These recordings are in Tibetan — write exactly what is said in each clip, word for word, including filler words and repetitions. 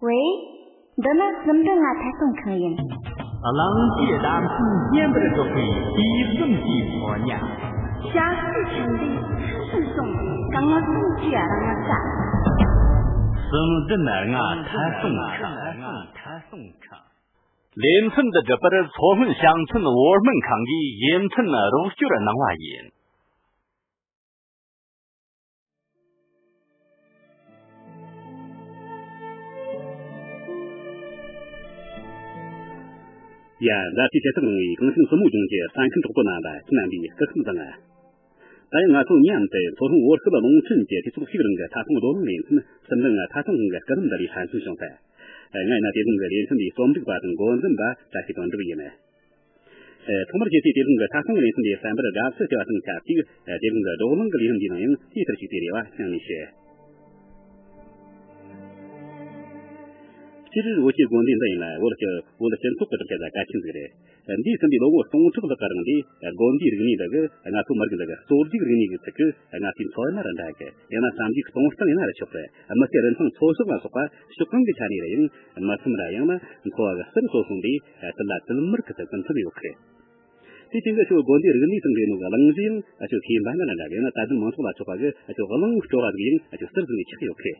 ཝེ། འདི་ནི་སིམ་འདི་ང་ཐད་གཏོང་ཁང་ཡིན། གླིང་རྗེའི་བདམས་ཐོན་སྙན་པར་སྒྲོག་པའི་དུས་གསུམ་གྱི་ཕོ་ཉ། ཞབས་ཞུའི་ཆེད་འདི་ཕྱིར་སོང་གང་སོང་ཅི་རང་ས། སིམ་འདི་ང་ཐད་གཏོང་ཁང་། ལེ་ཚན་འདི་སྒྲུབ་པར་མཚོ་སྔོན་ཞིང་ཆེན་བོད་སྨན་ཁང་གིས་ཡིད་མཐུན་རོགས་སྐྱོར་གནང་བ་ཡིན། ཡ། མཛའ་བརྩེ་ཇེ་ཐག་རིང་བའི་གངས་ཅན་སྲིན་མོ་ལྗོངས་ཀྱི་གསན་མཁན་གྲོགས་པོ་རྣམ་པ་ཁྱེད་རྣམ་པའི་སྐུ་ཁམས་བཟང་ང་། ད་ཡང་ང་ཚོ་མཉམ་དུ་མཚོ་སྔོན་བོད་སྐད་རླུང་འཕྲིན་གྱི་དུས་ཚོད་གཅིག་རིང་གི་ཐད་གཏོང་བགྲོ་གླེང་ལེ་ཚན་སིམ་འདི་ང་ཐད་གཏོང་ཁང་གི་སྐུ་རིམ་འདི་ལས་ཕན་ཚུན་བྱུང་ཐལ། ང་ཡིན་ན་དེ་རིང་གི་ལེ་ཚན་འདིའི་རྩོམ་སྒྲིག་པ་དང་འགོ་འཛིན་པ་བཀྲ་ཤིས་དོན་གྲུབ་ཡིན། ཐོག་མར་ཁྱེད་ཚོས་དེ་རིང་གི་ཐད་གཏོང་ལེ་ཚན་འདིའི་གསན་པར་དགའ་བསུ་ཞུ་བ་དང་ཆབས་ཅིག་དེ་རིང་གི་བགྲོ་གླེང་གི་ལས་རིམ་འདིའི་ནང་ཡང་དེའི་ཐད་ཞུགས་ཏེ་རེ་བ་སྙིང་ནས་ཞུ། སྤྱིར་བོད་ཀྱི་དགོན་སྡེ་འདི་ཡིན་ན་བོད་ཀྱི་བོད་སྤྱི་ཚོགས་ཀྱི་གྲུབ་ཆ་ལ་གལ་ཆེན་ཟིག་རེད། འདས་ཟིན་པའི་ལོ་ངོ་སྟོང་ཕྲག་ལྷག་གི་རིང་ལས་དགོན་སྡེའི་རིག་གནས་འདི་གིས་ང་ཚོ་མི་རིགས་འདི་གི་གསོ་རིག་རིག་གནས་ཀྱི་ཚུལ་གྱིས་ང་ཚོའི་འཚོ་བ་ཡིན་ན་ར་འདྲ་གི། ཡང་ན་བསམ་གཞིག་གཏོང་སྟངས་ཡིན་ན་ར་ཆོག་གི། མི་ཚེ་རིན་ཐང་འཚོ་ཕྱོགས་ལ་སོགས་པ་ཕྱོགས་གང་གི་ཆ་ནས་ར་ཡང་མི་སེམས་ར་ཡང་ན་འཚོ་བ་གི་ཟུར་སོ་སོ་འདི་དུས་ལ་དུས་མར་གི་ཚུལ་དུ་མཐུན་ཡོད་གི། དེ་རྐྱེན་གྱིས་ཁྱོད་དགོན་སྡེའི་རིག་གནས་དང་འབྲེལ་ནོ་གི་གླིང་བཞི་ཡང་ཁྱོད་ཤེས་ཡིན་པ་ན་ར་འདྲ་གི། ཡང་ན་དད་ལྡན་མང་ཚོགས་ལ་ཆོག་པ་གི་ཁྱོད་གླིང་སྤྲོ་བ་ཟིག་ཡང་ཁྱོད་ཟུར་ཟིག་ནས་ཆགས་ཡོད་གི།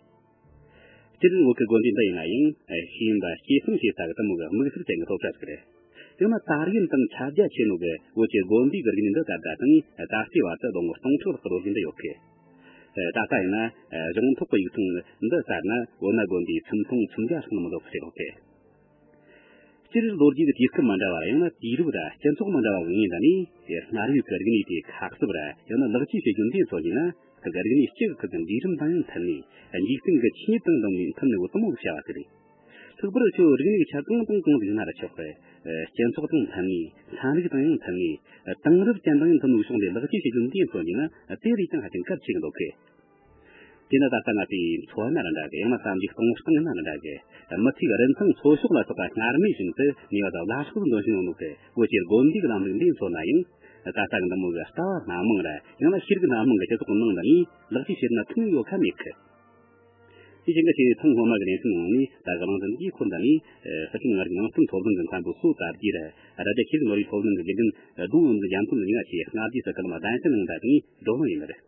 སྤྱིར་བོད་ཀྱི་དགོན་སྡེ་འདི་ཡིན་ན་ཡང་ཤེས་ཡིན་པ་སྐྱེད་སྲིང་བྱེད་ས་གི་དེ་མོ་གི་དམིགས་བསལ་ཅན་གྱི་སློབ་གྲྭ་ཟིག་རེད། ཡང་ན་དར་ཡུན་དང་ཁྱབ་རྒྱ་ཆེ་ནོ་གི་བོད་ཀྱི་དགོན་སྡེ་གི་རིག་གནས་འདི་ད་ལྟ་དང་ད་ལྟའི་བར་དུ་ལོ་ངོ་སྟོང་ཕྲག་ལྷག་གི་ལོ་རྒྱུས་འདི་ཡོད་གི། ད་ལྟ་ཡིན་ན་གཞུང་ཐོག་གི་ཡིག་ཚང་འདི་ལྟར་ན་བོད་ན་དགོན་སྡེའི་ཁྲིམས་ཐོང་ཁྲིམས་རྒྱ་ཧྲག་ནི་མི་འདུག་ཟེར་གོ་གི། སྤྱིར་ལོ་རྒྱུས་ཀྱི་དུས་སྐབས་མ་འདྲ་བ་ཡང་ན་དུས་རབས་ར་སྤྱི་ཚོགས་མ་འདྲ་བ་གི་ངོས་ནས་ནི་སྔར་ཡོད་ཀྱི་རིག་གནས་དེ་ཁ་གསབ་ར་ཡང་ན་ལེགས་བཅོས་བྱེད་རྒྱུ་འདི་ཚོ་ཡིན་ན་ཁུལ་གྱི་རིག་གནས་སྤྱི་གི་ཁུལ་གྱི་འབྲིང་རིམ་དང་ཡང་མཐུན་ནས་འཇིག་རྟེན་གྱི་ཆོས་ཉིད་དང་འདང་ནས་མཐུན་ནས་འོ་དུ་མོ་བྱ་བ་དེ་རེད། ལྷག་པར་ཁྱོད་རིག་གནས་ཆ་གང་དང་གང་ཟིག་ན་ར་ཆོག་གི། སྤྱི་ཚོགས་དང་མཐུན་ནས་ཚན་རིག་དང་ཡང་མཐུན་ནས་དེང་རབས་ཅན་དང་ཡང་མཐུན་པའི་ཕྱོགས་ནས་ལེགས་བཅོས་བྱེད་རྒྱུ་འདི་ཚོ་ཡིན་ན་དེ་རིགས་ཀྱང་ཧ་ཅང་གལ་ཆེ་གི་འདུག་གི། དེས་ན་ད་ལྟ་ང་ཚོའི་འཚོ་བ་ན་ར་འདྲ་གི། ཡང་ན་བསམ་གཞིག་གཏོང་སྟངས་ན་ར་འདྲ་གི། མི་ཚེའི་རིན་ཐང་འཚོ་ཕྱོགས་ལ་སོགས་པ་སྔར་མེད་བཞིན་དུ་ནུས་པ་དང་བླ་སྲོག་འདོན་བཞིན་ཡོད་ནོ་གི་བོད་ཀྱི་དགོན་སྡེའི་ལམ་ལུགས་འདི་ཚོ་ན་ཡང་ད་ལྟ་གི་འདི་མོ་གི་ལྟ་བ་སྣ་མང་ར་ཡང་ན་ཤེས་རིག་སྣ་མང་གི་སྤྱི་ཚོགས་ནང་ལ་ནི་ལེགས་བཅོས་བྱེད་ན་ཐུན་ཡོད་ཁ་མེད་གི། དེ་བཞིན་གི་ཆེས་ཐེངས་སྔོན་མ་གི་ལེ་ཚན་ནང་ནས་ད་གི་གླེང་ཚན་འདིའི་སྐོར་འདི་ནས་སི་ཁྲོན་མངའ་རིས་ནང་བསྟན་སློབ་གླིང་གི་མཁན་པོ་སོ་དར་རྒྱས་ར་ར་རྒྱ་ཆོས་ལུགས་ནོར་བུའི་སློབ་གླིང་གི་དགེ་རྒན་ལྡོང་བུ་འཛིན་རྒྱ་མཚོ་འདི་གཉིས་ཀ་ཆེས་སྔ་རྗེས་སུ་གི་ལམ་གདན་ཞུ་གནང་ད་དེ་ནས་བགྲོ་གླེང་ཡིན་ནི་རེད།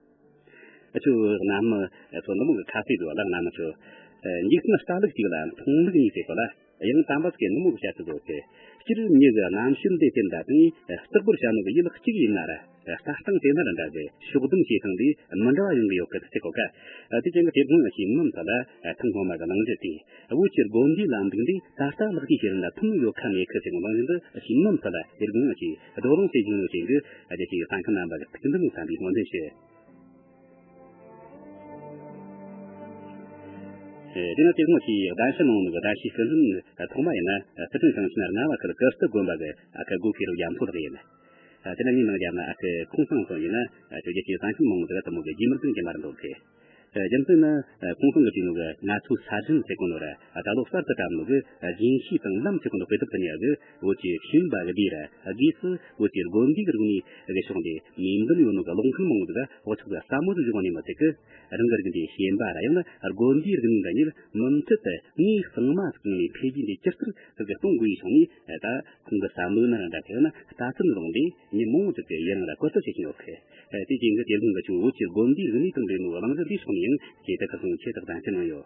ཨ་ཆོ་གནའ་མི་ཚོ་འདི་མོ་གི་ཁ་ཤས་འདུག་ལ། གནའ་མི་ཚོ་འཇིག་རྟེན་རྟ་ལུག་གཅིག་ལ་མཐོང་ལུགས་གཉིས་ཟེར་གོ་ལ། ཡང་དམ་པ་ཚོས་འདི་མོ་གི་བཤད་ཚུལ་འདུག་སྟེ། སྤྱིར་མྱི་གི་རྣམ་ཤེས་འདི་དེ་འདྲ་དང་རྟག་པར་བྱ་ནོ་གི་ཡུལ་གཅིག་ཡིན་ན་ར། ལྟ་སྟངས་དེ་ན་ར་འདྲ་གི། ཕྱོགས་བསྡོམས་བྱེད་སྟངས་འདི་མི་འདྲ་བ་ཡོང་གི་ཡོད་གི་ཟེར་གོ་ག། དེ་ཅན་གི་དེ་དགོང་ཞིག་མུ་མཐུད་ལ་ཐེངས་སྔོན་མ་གི་གླེང་གཞི་དེ་བོད་ཀྱི་དགོན་སྡེའི་ལམ་ལུགས་འདི་ད་ལྟ་ལེགས་བཅོས་བྱེད་རིང་ལ་ཐུན་ཡོད་ཁ་མེད་ཁི་ཟེར་གོ་གླེང་གཞི་འདི་ཞིག་མུ་མཐུད་ལ་དེ་དགོང་ཞིག་བགྲོ་གླེང་བྱེད་བཞིན་ཡོད་ཅན་གི། རྒྱལ་སྤྱིའི་གསན་མཁན་རྣམ་པ་གི་ཐུགས་འདུན་དང་འཚམ་པའི་སྨོན་འདུན་ཞུ། དེ་ན་དེ་སྔོན་གྱི་གདན་ཞུ་གནང་ནོ་གི་གདན་ཞུའི་སྐུ་མགྲོན་ཐོག་མ་ཡིན་ན་སི་ཁྲོན་ཞིང་ཆེན་རྔ་བ་ཁུལ་ཀིརྟི་དགོན་པ་གི་ཨ་ཁུ་སྒོ་ཁེ་རུ་རྒྱ་མཚོ་ལགས་ཡིན། དེ་ན་ངའི་ནང་རྒྱབ་ན་ཨ་ཁུ་ཁུངས་བཟང་ཚོ་ཡིན་ན་ཨ་ཁུ་རྒྱལ་སྤྱིའི་གསན་མཁན་མང་པོ་དེ་ག་དུ་མོ་གི་རྗེས་མར་དང་རྗེས་མར་འདུག་གི། རྒྱུ་མཚན་ནི་ཁུངས་བཟང་གི་བྲིས་ནོ་གི་ང་ཚོའི་ས་ཁྲིམས་ཟེར་གོ་ནོ་ར་ད་ལོ་གསར་དུ་བཀྲམ་ནོ་གི་རྒྱུན་ཤེས་དང་ལམ་ཟེར་གོ་ནོ་དཔེ་དེབ་དེ་ནས་ཨ་གི་བོད་ཀྱི་ཤེས་ཡོན་པ་གི་སྡེ་ར་སྒོས་སུ་བོད་ཀྱི་དགོན་སྡེ་གི་རིག་གནས་ཀྱི་ཕྱོགས་ནས་ནུས་འདོན་ཡོད་ནོ་གི་སློབ་མཁན་མང་པོ་ཟིག་བག་ཆགས་ཟབ་མོ་ཟིག་བྱུང་ནས་མི་ཚད་ཀི། རང་གི་རིག་གནས་ཤེས་ཡོན་པ་ར་ཡང་ན་དགོན་སྡེའི་རིག་གནས་འདྲ་གཉིས་མུ་མཐུད་དུ་ངས་གཙང་མ་ཟིག་ནས་འཕེལ་རྒྱས་འདི་ཇི་ལྟར་ཟིག་གི་གཏོང་དགོས་ཡི་ཕྱོགས་ནས་ད་ཁོང་གི་བསམ་བློ་ན་ར་འདྲ་གི་ན་ལྟ་ཚུལ་འདི་རིགས་འདི་ངས་མང་པོ་ཟིག་གི་ཡི་རང་ར་བཀོད་གཏོང་བྱེད་ཀྱིན་ཡོད་གི། དེ་རྐྱེན་གི་དེ་རིང་གི་ཁྱོད་བོད་ཀྱི་དགོན་སྡེའི་རིག་གནས་དང་འབྲེལ་ནོ་གླེང་གཞི་འདིའི་ཕྱོགས་ནས་ཡང་ཇེ་ཐག་གི་སོང་ཆེ་ཐག་གདན་འཁེལ་གནང་ཡོད།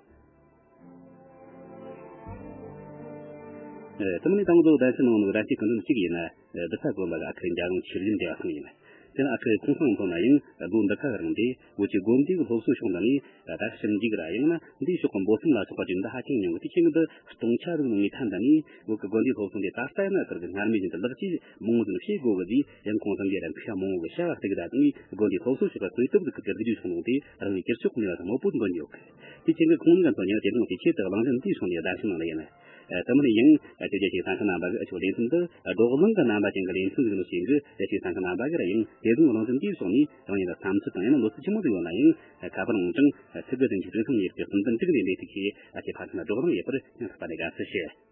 ཨེ། དེ་མིན་ནས་དང་པོ་གདན་ཞུ་གནང་ནོ་གི་གདན་ཞུའི་སྐུ་མགྲོན་གཅིག་ཡིན་ན། ཨེ། བདུད་ས་དགོན་པ་གི་ཨ་ཁུ་འཇམ་དབྱངས་ཆོས་འཛིན་བདེ་བ་ཚང་ཡིན། དེ་ནས་ཨ་ཁུ་ཁུངས་བཟང་མཚོན་ན་ཡང་ལོ་འདི་ག་རིང་དེ་བོད་ཀྱི་དགོན་སྡེ་གི་སློབ་གསོའི་ཕྱོགས་འདི་ནས་ད་ཞིབ་འཇུག་ར་ཡང་ན་འདིའི་ཕྱོགས་ཀྱི་འབོད་སྐུལ་ལ་སོགས་པ་བྱེད་འདི་ཧ་ཅང་ཉུང་གི། དེ་ཆེད་འདི་སྟོང་ཆ་ཟིག་ནང་ངས་ཐད་འདི་ནས་བོད་ཀྱི་དགོན་སྡེའི་སློབ་གསོ་འདི་ད་ལྟ་ཡིན་ན་ཁུལ་གྱི་སྔར་མེད་བཞིན་དུ་ལེགས་བཅོས་མང་བོ་ཟིག་བྱེད་དགོས་གི་ཟེར་ཡང་ཁོང་ཚང་གིས་ར་མཁས་པ་མང་བོ་གི་བྱ་བ་ལྟ་གི། ད་དུང་དགོན་སྡེའི་སློབ་གསོའི་ཕྱོགས་ཀྱི་གསོ་ཐབས་ཟིག་གི་སྒེར་གྱི་ཕྱོགས་ནང་དེ་རང་གི་ཁྱེར་ཕྱོགས་ནུས་པ་དང་མོད་པོ་འདོན་རྒྱུ་ཡོད་གི། དེ་ཆེད་ཀྱི་ཁོང་རྣམ་ཚོ་ཉིད་དེ་དང་དེ་ཆེད་དུ་གླེང་གཞི་འདིའི་ཕྱོགས་ནས་གདན་ཞུ་གནང་ལེ་ཡིན། ཨ། དེ་མིན་ཡང་ཨ་ཁྱེད་ཀྱི་གསན་མཁན་རྣམ་པ་གིས་ཨ་ཁྱོད་ལེ་ཚན་འདི་བགྲོ་གླེང་གི་རྣམ་པ་ཅན་གྱི་ལེ་ཚན་ཟིག་ཡིན་ནོ་ཞིག་གི། ཨ་ཁྱེད་གསན་མཁན་རྣམ་པ་གིས་ར་ཡང་དེ་དགོང་གླེང་གཞི་འདིའི་ཕྱོགས་ནས་རང་ཉིད་ལ་བསམ་ཚུལ་དང་ཡང་ན་མནོ་ཚུལ་ཆི་མོ་ཟིག་ཡོད་ན་ཡང་ཁ་པར་ནང་ཀྲང་ཐིག་གི་དོན་གྱི་དྲི་བསམ་ཡིག་གི་གསུང་འདོན་དྲུག་ནས་འདྲེས་ཐིག་གིས་ཨ་ཁྱེད་ཕ་ཚུན་བགྲོ་གླེང་ཡོད་པར་སྙིང་ཐག་པ་ནས་དགའ་བསུ་ཞུ།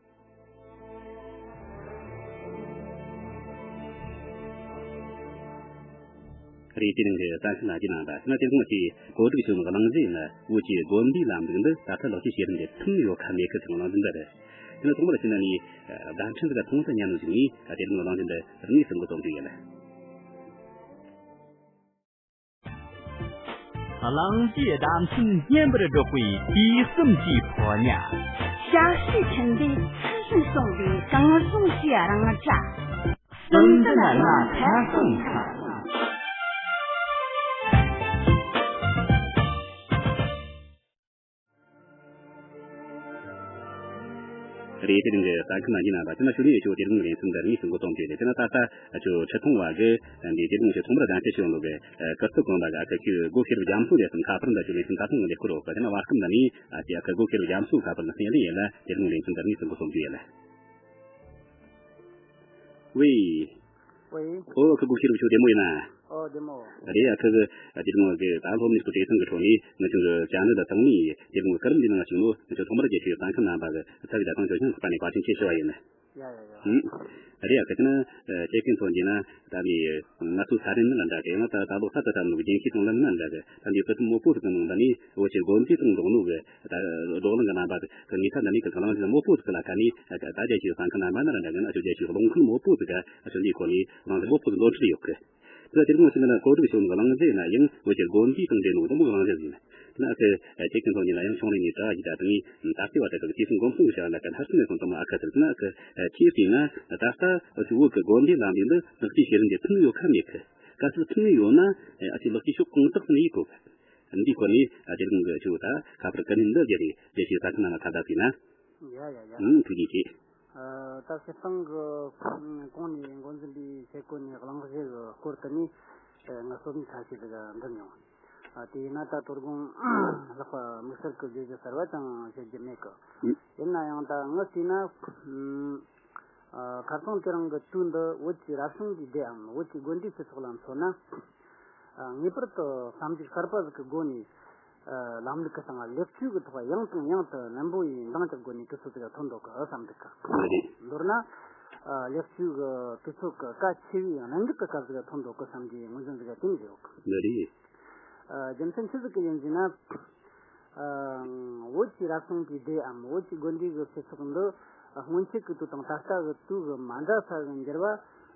རེད། དེ་རིང་གི་གསར་འགོད་ལ་རྒྱུས་གནང་པ་ཟེར་ན། དེ་སྔོན་གྱི་གོ་སྒྲིག་བྱུང་བའི་གླེང་གཞི་ཡིན་ན། བོད་ཀྱི་དགོན་སྡེའི་ལམ་ལུགས་འདི་ད་ལྟ་ལེགས་བཅོས་བྱེད་རིམ་གྱི་ཐུན་ཡོད་ཁ་མེད་ཁ་ཟེར་བའི་གླེང་གཞི་འདི་རེད། དེ་ནི་ཐོག་མར་བྱས་ན་ནི་བརྡ་འཕྲིན་འདི་ག་ཐུང་དུ་ཉན་ནོ་ཞིག་ནི། དེ་རིང་གི་གླེང་གཞི་འདི་དངོས་སུ་འགོ་རྩོམ་རྒྱུ་ཡིན། གླེང་གཞིའི་བརྡ་འཕྲིན་སྙན་པར་སྒྲོག་པའི་དུས་གསུམ་གྱི་ཕོ་ཉ། ཞབས་ཞུའི་འཕྲིན་སྦས་ཚུལ་བཞིན་སྲུང་བའི་གངས་ལྗོངས་ཀྱི་རང་སྒྲ། སུམ་མདོ་ན་ང་ཁ་སང་ཁ། རེད། དེ་རིང་གི་གསར་འགོད་ལ་རྒྱུས་གནང་པ་ཟེར་ན། ཞུ་ནི་ཡོད་ཆོག་དེ་རིང་ལེ་ཚན་འདི་དངོས་སུ་འགོ་རྩོམ་རྒྱུ་རེད། དེ་ན་ད་ལྟ་ཆོ་ཁྲི་ཐོང་བ་གི་འདི་དེ་རིང་ཆོ་ཐོག་མར་གདན་འདྲེན་བྱས་ཡོང་ལུགས་གི་ཀིརྟི་དགོན་པ་གི་ཨ་ཁུ་ཆོས་སྒོ་ཤེས་རབ་རྒྱ་མཚོ་ལས་སམ་ཁ་པར་འདི་ཆོ་ལེ་ཚན་ད་ཐོང་ལེ་ཁུར་ཡོད་གི། དེ་ན་བར་སྐབས་འདི་ནི་ཨ་ཅེ་ཨ་ཁུ་སྒོ་ཤེས་རབ་རྒྱ་མཚོའི་ཁ་པར་ནས་སྙན་ལེ་ཡིན་ལ། དེ་རིང་ལེ་ཚན་འདི་དངོས་སུ་འགོ་རྩོམ་རྒྱུ་ཡིན་ལ། ཝེ། ཝེ། ཨོ་ཨ་ཁུ་སྒོ་ཤེས་རབ་ཆོ་བདེ་མོ་ཡིན་ན། ཨོ་བདེ་མོ། རེད། ཨ་ཁུ་གི་དེ་རིང་གི་ད་སློབ་གཉེར་གྱི་གྲོས་ཚང་གི་ཁྲོད་ནས་ང་ཚོ་གི་བཅར་འདྲི་དང་སྟེང་ནས་དེ་རིང་གི་སྐར་རིམ་འདི་ནང་ཞུགས་ནོ་ང་ཚོ་ཐོག་མར་རྒྱལ་སྤྱིའི་གསར་འགོད་རྣམ་པ་གི་ཚབ་ཀྱི་བརྡ་ཐང་ཆོག་ཤིང་ཚོགས་པ་ནས་བཀའ་དྲིན་ཆེ་ཞུ་བ་ཡིན། ཡ་ཡ་ཡ། ཨུམ། རེད། ཨ་ཁུ་དེ་ན་ཁྱེད་ཀྱིས་མཚོན་རྒྱུ་ན་ད་ནི་ང་ཚོའི་ས་རིན་ནི་ལ་འདྲ་གི། ཡང་ད་ད་ལོ་ས་ད་ད་ནུབ་རྒྱལ་སྤྱིའི་ཀྲུང་ལམ་ནི་ལ་འདྲ་གི། ད་འདི་སི་ཐི་མོ་པོ་ཟིག་གི་ནང་ད་ནི་བོད་ཀྱི་དགོན་སྡེ་དང་འགྲོགས་ནོ་གི་ད་བགྲོ་གླེང་གི་རྣམ་པ་གི་ངེས་ཁ་ད་ནི་གི་གླེང་གཞི་མོ་པོ་ཟིག་གི་ལ་ཁ་ནི་ད་རྒྱལ་སྤྱིའི་གསར་འགོད་རྣམ་པ་ནི་ལ་འདྲ་གི་ན་ཨ་ཅོ་རྒྱལ་སྤྱིའི་གློག་འཁོར་མོ་པོ་ཟིག་ག་ཨ་ཅོ་འདིའི་སྐོར་ནས་གླེང་གཞི་མོ་པོ་ཟིག་འདོན་ཁྲིད་ཡོད་གི། དེ་ལ་དེ་རིང་ཕྱི་ནང་གོ་སྒྲིག་བྱུང་གི་གླེང་གཞི་ཡིན་ན་ཡང་བོད་ཀྱི་དགོན་སྡེ་དང་འབྲེལ་ནོ་དུ་མོ་གི་གླེང་གཞི་ཡིན། དེ་ན་ཨ་ཁུ་ཁྱེད་ཀྱི་མཚོན་རྒྱུ་ན་ཡང་ཆུང་རིང་ནས་གྲྭ་བ་ཡི་ད་དང་ད་ལྟའི་བར་དུ་གི་ཆོས་སྲིད་མགོན་གསུམ་གི་བྱ་བ་ལ་ཀ་མཐར་ཕྱིན་ནས་སོང་དུ་མོ། ཨ་ཁུ་ཟེར་ན་ཨ་ཁུ་ཁྱེད་ཟེར་ན་ད་ལྟ་ཨ་ཁུ་བོད་ཀྱི་དགོན་སྡེ་ལམ་ལུགས་འདི་ལེགས་བཅོས་བྱེད་རིམ་གྱི་ཐུན་ཡོད་ཁ་མེད་ཁུ། གལ་སྲིད་ཐུན་ཡོད་ན་ཨ་ཁུ་ལེགས་བཅོས་ཕྱོགས་གང་དག་ནས་ཡེད་དགོས་གི། འདིའི་སྐོར་ནས་ཨ་དེ་རིང་གི་ཆོ་ད་ཁ་པར་ཀུན་ནས་འདི་རྒྱ་རེ་རྒྱལ་སྤྱིའི་ས་ཁུལ་ནང་ལ་ཁ་བརྡ་བྱས་ན། ཡ་ཡ་ཡ། ཨུམ། ཐུགས་རྗེ་ཆེ། ཨ། ད་སྤྱིར་བཏང་གི་གོང་ནས་འགོ་འཛིན་པས་ཞུ་གོ་ནས་གླེང་གཞི་གི་སྐོར་དེ་ནས་ཨ་ངས་སློབ་གཉེར་ཁ་ཤས་ཤིག་འདོན་མྱོང་། ཨ་དེས་ན་ད་དོ་དགོང་ལྷག་པ་དམིགས་བསལ་གྱི་བརྗོད་རྒྱུ་གསར་བ་ཅང་བཤད་རྒྱུ་མེད་གི། ཨུ། ཡིན་ན་ཡང་ད་ངས་བལྟས་ན་ཨ་ཁ་སང་དེ་རིང་གི་དུས་འདི་བོད་ཀྱི་རབ་བྱུང་གི་སྡེའམ་བོད་ཀྱི་དགོན་སྡེའི་སྤྱི་ཚོགས་ལ་མཚོན་ན། ཨ་ངེས་པར་དུ་བསམ་གཞིག་གསར་པ་ཟིག་གི་སྒོ་ནས། ཨ་ལམ་ལུགས་ཀྱི་སྟེང་ལེགས་བཅོས་ཀྱི་ཐོག་ཡང་དང་ཡང་དུ་ནན་པོ་ཡིས་འདང་རྒྱག་དགོས་ནས་དུས་ཚོད་ཟིག་ཐོན་འདུག་གི་བསམ་འདུག་གི། འདི་རེད། མདོར་ན། ཨ་ལེགས་བཅོས་ཀྱི་དུས་ཚོད་ཀྱི་གལ་ཆེ་བའི་གནད་འགག་གི་སྐབས་ཟིག་ཐོན་འདུག་གི་བསམ་གྱི་ངོས་འཛིན་ཟིག་དེ་ནས་ཡོད་གི། འདི་རེད། ཨ་རྒྱུ་མཚན་ཆི་ཟིག་གི་ཡིན་ཟེར་ན། ཨ་བོད་ཀྱི་རབ་བྱུང་གི་སྡེའམ་བོད་ཀྱི་དགོན་སྡེ་གི་སྤྱི་ཚོགས་འདི་སྔོན་ཆད་ཀྱི་དུས་དང་ད་ལྟ་གི་དུས་ཀྱི་མ་འདྲ་ས་གི་འགྱུར་བ།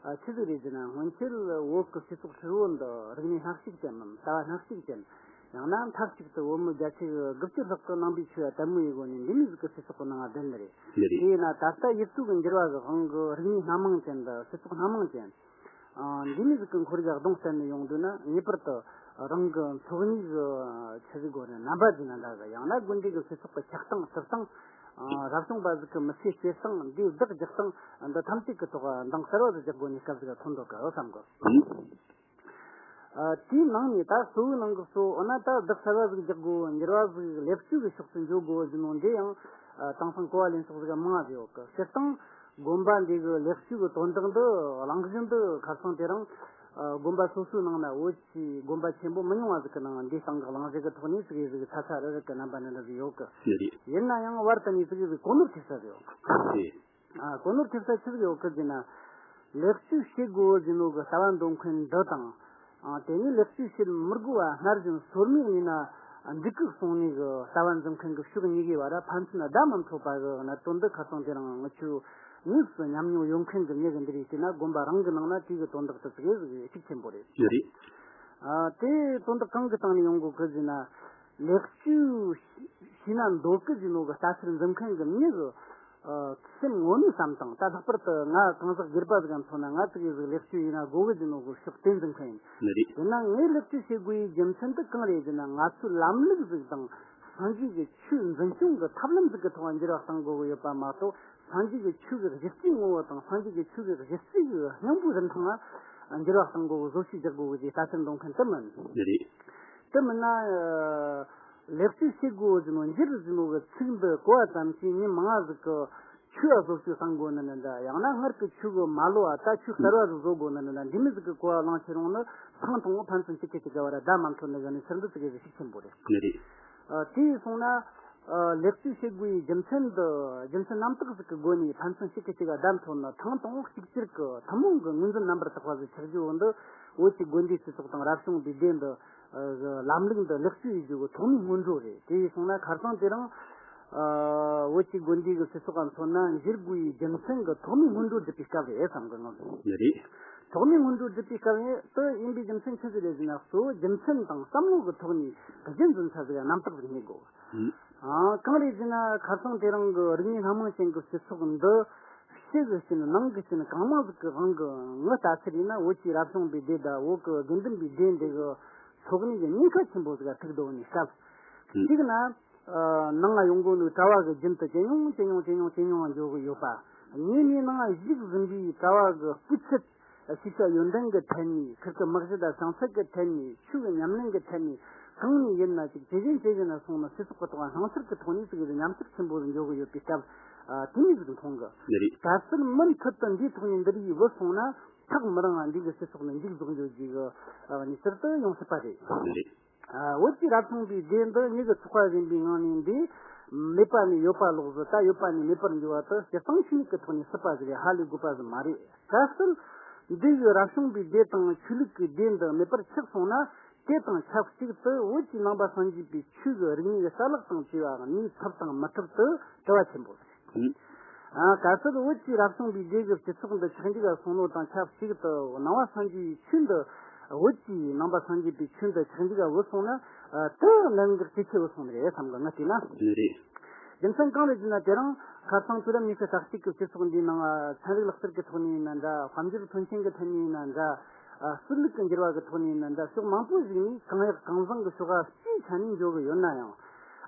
ཨ་ཆི་ཟིག་རེད་ཟེར་ན། སྔོན་ཆད་བོད་ཀྱི་སྤྱི་ཚོགས་ཧྲིལ་བོ་འདི་རིག་གནས་སྣ་གཅིག་ཅན་ནམ་ལྟ་བ་སྣ་གཅིག་ཅན། ཡང་ན་མཐའ་གཅིག་ཏུ་བོད་མི་བརྒྱ་ཆ་དགུ་བཅུ་ལྷག་གི་ནང་པའི་ཆོས་པ་དད་མོས་ཡོད་སྒོ་ནས་འདི་མོ་ཟིག་གི་སྤྱི་ཚོགས་ཀྱི་ནང་ང་བསྡད་ནི་རེད། འདི་རེད། དེས་ན་ད་ལྟ་ཡུལ་དུས་ཀྱི་འགྱུར་བ་གི་དབང་གིས་རིག་གནས་སྣ་མང་ཅན་དང་སྤྱི་ཚོགས་སྣ་མང་ཅན། ཨ་འདི་མོ་ཟིག་གི་ཁོར་ཡུག་གདོང་གཏད་ནས་ཡོང་དུས་ན་ངེས་པར་དུ་རང་གི་འཚོ་གནས་ཀྱི་ཆི་ཟིག་དགོས་ནི། རྣམ་པ་ཟིག་ན་འདྲ་གི། ཡང་ན་དགོན་སྡེ་གི་སྤྱི་ཚོགས་ཀྱི་ཆགས་སྟངས་སྤྱིར་བཏང་། ཨ་རབ་བྱུང་པ་ཟིག་གི་མི་ཚེ་སྐྱེལ་སྟངས་འདི་བདག་རྒྱག་སྟངས་འདི་ཐམས་ཅད་ཀྱི་ཐོག་འདང་གསར་བ་ཟིག་རྒྱག་དགོས་ནི་སྐབས་ཟིག་ཐོན་འདུག་གི་བསམ་གི། ཨ་དེའི་ནང་ནས་ད་གཙོ་བོའི་ནང་གི་གཙོ་བོ་འོ་ན་ད་བདག་གསར་བ་ཟིག་རྒྱག་དགོས། འགྱུར་བ་ཟིག་ལེགས་བཅོས་ཀྱི་ཕྱོགས་སུ་འཇུག་དགོས་ཟེར་ནོ་འདི་ཡང་ཨ་དེང་སང་གོ་བ་ལེན་ཕྱོགས་ཟིག་མང་ང་ཟིག་ཡོད་གི། སྤྱིར་བཏང་དགོན་པ་འདི་གི་ལེགས་བཅོས་ཀྱི་དོན་དག་འདི་གླེང་གཞི་འདི་ཁ་སང་དེ་རིང་ཨ་དགོན་པ་སོ་སོའི་ནང་ན་བོད་ཀྱི་དགོན་པ་ཆེན་པོ་མི་ཉུང་བ་ཟིག་གི་ནང་འདི་སྟེང་གི་གླེང་གཞི་གི་ཐོག་ནས་ཙི་གེ་ཟིག་ཚ་ཚ་རི་རི་གི་རྣམ་པ་འདྲ་འདྲ་ཟིག་ཡོད་གི། ཡིན་ན་ཡང་བར་དུ་ནས་ཙི་གེ་ཟིག་གོ་ནོར་ཐེབས་ས་ཟིག་ཡོད་གི། ཨ་གོ་ནོར་ཐེབས་ས་ཆི་ཟིག་ཡོད་གི་ཟེར་ན། ལེགས་བཅོས་བྱེད་དགོས་ཟེར་ནོ་གི་ལྟ་བ་འདོན་མཁན་འདི་དང་། ཨ་དེ་ནས་ལེགས་བཅོས་བྱེད་མི་དགོས་པ་སྔར་བཞིན་སོར་མོས་ནུས་ན་འགྲིག་གི་གསུང་ནི་གི་ལྟ་བ་འཛིན་མཁན་གི་ཕྱོགས་གཉིས་ཀའི་བར་ཕན་ཚུན་བརྡ་མ་མཐུན་པ་གི་གནད་དོན་འདི་ཁ་སང་དེ་རིང་ང་ཆོས་དངོས་སུ་ཉམས་མྱོང་ཡོད་མཁན་གི་མྱི་གི་འདི་རེད་བལྟས་ན། དགོན་པ་རང་གི་ནང་ན་དེ་གི་དོན་དག་དེ་ཙི་གེ་ཟིག་གཅིག་ཆེན་པོ་རེད། ཡོད་རེད། ཨ་དེ་དོན་དག་གང་གི་སྟེང་ནས་ཡོང་དགོས་གི་ཟེར་ན། ལེགས་བཅོས་བྱས་ན་འདོད་གི་ཟེར་ནོ་གི་ལྟ་ཚུལ་འཛིན་མཁན་གི་མྱི་གི་ཨ་སེམས་ངོ་མའི་བསམ་སྟངས། ད་ལྷག་པར་དུ་ང་གང་ཟག་སྒེར་པ་ཟིག་ག་མཚོན་ན། ང་ཙི་གེ་ཟིག་ལེགས་བཅོས་ཡིན་ན་དགོས་གི་ཟེར་ནོ་གི་ཕྱོགས་དེ་འཛིན་མཁན་ཡིན། ནི་རེད། ཡིན་ན་ངས་ལེགས་བཅོས་བྱེད་དགོས་ཡི་རྒྱུ་མཚན་དེ་གང་རེད་ཟེར་ན། ང་ཚོའི་ལམ་ལུགས་ཟིག་དང་སངས་རྒྱས་ཀྱི་ཆོས་འཛིན་སྐྱོང་གི་ཐབས་ལམ་ཟིག་གི་ཐོག་འགྱུར་བ་གཏང་དགོས་གི་ཡོད་པ་མ་གཏོགས། སངས་རྒྱས་ཀྱི་ཆོས་ཀྱི་གཞི་རྩའི་ངོ་བོ་དང་སངས་རྒྱས་ཀྱི་ཆོས་ཀྱི་གཞི་རྩའི་གི་སྙིང་པོའི་རིན་ཐང་ལ་འགྱུར་བ་གཏང་དགོས་གི་བཟོ་བཅོས་རྒྱག་དགོས་གི་ཅེས་ལྟ་ཚུལ་འདོན་མཁན་དེ་མིན། འདི་རེད། དེ་མིན་ན་ཨ་ལེགས་བཅོས་བྱེད་དགོས་ཟེར་ནོ། འགྱུར་ཟེར་ནོ་གི་ཚིག་འདི་གོ་བ་ཙམ་གྱིས་མྱི་མང་ང་ཟིག་གི་ཆོས་ལ་བཟོ་བཅོས་གཏང་དགོས་ནི་ནི་འདྲ། ཡང་ན་སྔར་གི་ཆོས་གི་མ་ལོ་བ་ད་ཆོས་གསར་བ་ཟིག་བཟོ་དགོས་ནི་ནི་འདྲ། འདི་མོ་ཟིག་གི་གོ་བ་བླངས་ཁྱེར་ཡོང་ནི། ཐེངས་ཐེངས་ཕན་ཚུན་གཅིག་གིས་གཅིག་གི་བར་བརྡ་མ་མཐུན་ནི་གི་ནི་ཕྱིར་འདི་ཙི་གེ་ཟིག་ཤུགས་ཆེན་པོ་རེད། འདི་རེད། ཨ་དེ་སོང་ན། ཨ། ལེགས་བཅོས་བྱེད་དགོས་པའི་རྒྱུ་མཚན་འདི་རྒྱུ་མཚན་རྣམ་དག་ཟིག་གི་སྒོ་ནས་ཕན་ཚུན་གཅིག་གིས་གཅིག་ག་བདམས་ཐོན་ནས། ཐེངས་དང་པོ་གཅིག་གྱུར་གྱི་ཐུན་མོང་གི་ངོས་འཛིན་རྣམ་པར་དག་པ་ཟིག་ཆགས་རྒྱུ་བོ་འདི། བོད་ཀྱི་དགོན་སྡེའི་སྤྱི་ཚོགས་དང་རབ་བྱུང་པའི་སྡེ་འདི་ཨ་ལམ་ལུགས་འདི་ལེགས་བཅོས་བྱེད་རྒྱུ་གི་ཐོག་མའི་སྔོན་འགྲོ་རེད། དེ་ཡིན་སོང་ན་ཁ་སང་དེ་རིང་ཨ་བོད་ཀྱི་དགོན་སྡེ་གི་སྤྱི་ཚོགས་ག་མཚོན་ན་འགྱུར་དགོས་པའི་རྒྱུ་མཚན་གྱི་ཐོག་མའི་སྔོན་འགྲོ་བསྒྲུབ་པའི་སྐབས་རེད་བསམ་གི། ང་ཚོ་ཡ་རེད། ཐོག་མའི་སྔོན་འགྲོ་བསྒྲུབ་པའི་སྐབས་དེ་ཡིན་པའི་རྒྱུ་མཚན་ཆི་ཟིག་རེད་ཟེར་ན། གཙོ་བོ་རྒྱུ་མཚན་དང་བསམ་བློ་གི་ཐོག་ནས་གཞི་འཛིན་ས་ཟིག་རྣམ་དག་ཟིག་རྙེད་དགོས། ཨང་། གང་རེད་ཟེར་ན། ཁ་སང་དེ་རིང་གི་རིག་གནས་སྣ་མང་ཅན་གྱི་སྤྱི་ཚོགས་འདི་ཕྱི་གི་རྐྱེན་ནང་གི་རྐྱེན་གང་མང་ཟིག་གི་དབང་གིས། ངའི་ལྟ་ཚུལ་ཡིན་ན། བོད་ཀྱི་རབ་བྱུང་པའི་སྡེ་དང་བོད་ཀྱི་དགེ་འདུན་པའི་སྡེ་འདི་གི་འཚོ་གནས་ཀྱི་ཉེན་ཁ་ཆེན་པོ་ཟིག་ག་ཐུག་འདུག་ནས་སྐབས་གཅིག་ན། ཨ། ནང་ང་ཡོང་གོ་ནོ་གྲྭ་བ་གི་རྒྱུན་དུ་ཇེ་ཉུང་ཇེ་ཉུང་ཇེ་ཉུང་ཇེ་ཉུང་འགྱོ་གི་ཡོད་པ། གཉིས་ནས་ནང་ང་བཞུགས་ཟིན་པའི་གྲྭ་བ་གི་སྤུས་ཚད། ཤེས་བྱ་ཡོན་ཏན་གྱི་ཐད་ནས། ཁིར་གི་དམག་ཞི་དང་བྱང་ཚད་ཀྱི་ཐད་ནས། ཆོས་ཀྱི་ཉམས་ལེན་གྱི་ཐད་ནས། གང་ནས་ཡིན་ན་ཅིག་ཇེ་ཞན་ཇེ་ཞན་ན་སོང་ནས། སྤྱི་ཚོགས་ཀྱི་ཐོག་སྣང་ཚུལ་གྱི་ཐོག་ནས་ཅིག་ཉམས་ཆག་ཆེན་པོ་འགྱོ་གི་ཡོད་པའི་སྐབས། ཨ། དེ་མོ་ཟིག་མཐོང་གི། ལགས་རེད། གལ་སྲིད་མུ་མཐུད་དུ་འདིའི་ཐོག་ནས་འདི་རིགས་བུད་སོང་ན། ཐག་མི་རིང་བ་འདི་གི་སྤྱི་ཚོགས་ནས་འཇིག་རྫོགས་འགྱོ་རྒྱུ་གི་གནས་ཚུལ་དེ་ཡོང་སྲིད་པ་རེད། ལགས་རེད། ཨ། བོད་ཀྱི་རབ་བྱུང་པའི་སྡེ་འདི་མྱི་གི་ཚོགས་པ་ཡིན་པའི་ངང་ནས། འདི་མེད་པ་ནས་ཡོད་པ་ལོག་ཟིག་ད་ཡོད་པ་ནས་མེད་པར་འགྱུར་བ་དེ་སྤྱིར་བཏང་ཆོས་ཉིད་ཀྱི་ཐོག་ནས་སྲིད་པ་ཟིག་རེད། ཧ་ལས་དགོས་པ་ཟིག་མ་རེད། གལ་སྲིད་འདི་གི་རབ་བྱུང་པའི་སྡེ་དང་ཆོས་ལུགས་ཀྱི་སྡེ་འདི་མེད་པར་ཆགས་སོང་ན། དེ་དང་ཆབས་ཅིག་ཏུ་བོད་ཀྱི་ནང་པ་སངས་རྒྱས་པའི་ཆོས་ཀྱི་རིག་གནས་ཀྱི་རྩ་ལག་དང་བཅས་པ་གནས་ཐུབ་དང་མི་ཐུབ་དེ་དྲི་བ་ཆེན་པོ་རེད། ཨང་། ཨ། གལ་སྲིད་བོད་ཀྱི་རབ་བྱུང་པའི་སྡེ་གི་སྤྱི་ཚོགས་འདི་ཆག་འཇིག་ག་སོང་ནོ་དང་ཆབས་ཅིག་ཏུ། ནང་པ་སངས་རྒྱས་ཆོས་འདི། བོད་ཀྱི་ནང་པ་སངས་རྒྱས་པའི་ཆོས་འདི་ཆག་འཇིག་ག་བུད་སོང་ན། ཨ། དེ་གནད་འགག་ཇེ་ཆེ་བུད་སོང་ནི་རེད་བསམ་གི། ངས་བལྟས་ན། ལགས་རེད། རྒྱུ་མཚན་གང་རེད་ཟེར་ན། དེ་རིང་ཁ་སང་དུས་རབས་ཉི་ཤུ་རྩ་གཅིག་གི་སྤྱི་ཚོགས་འདིའི་ནང་། ཨ། ཚན་རིག་ལག་རྩལ་གྱི་ཐོག་ནས་ཡིན་ན་འདྲ། དཔལ་འབྱོར་མཐོན་རྐྱེན་གྱི་ཐད་ནས་ཡིན་ན་འདྲ། ཨ། སྲོལ་ལུགས་ཀྱི་འགྱུར་བ་གི་ཐོག་ནས་ཡིན་ན་འདྲ། ཕྱོགས་མང་པོ་ཞིག་ནས་གང་ཡག་གང་བཟང་གི་ཕྱོགས་ག་སྤུས་ཆ་ནས་འགྱོ་གི་ཡོད་ན་ཡང་།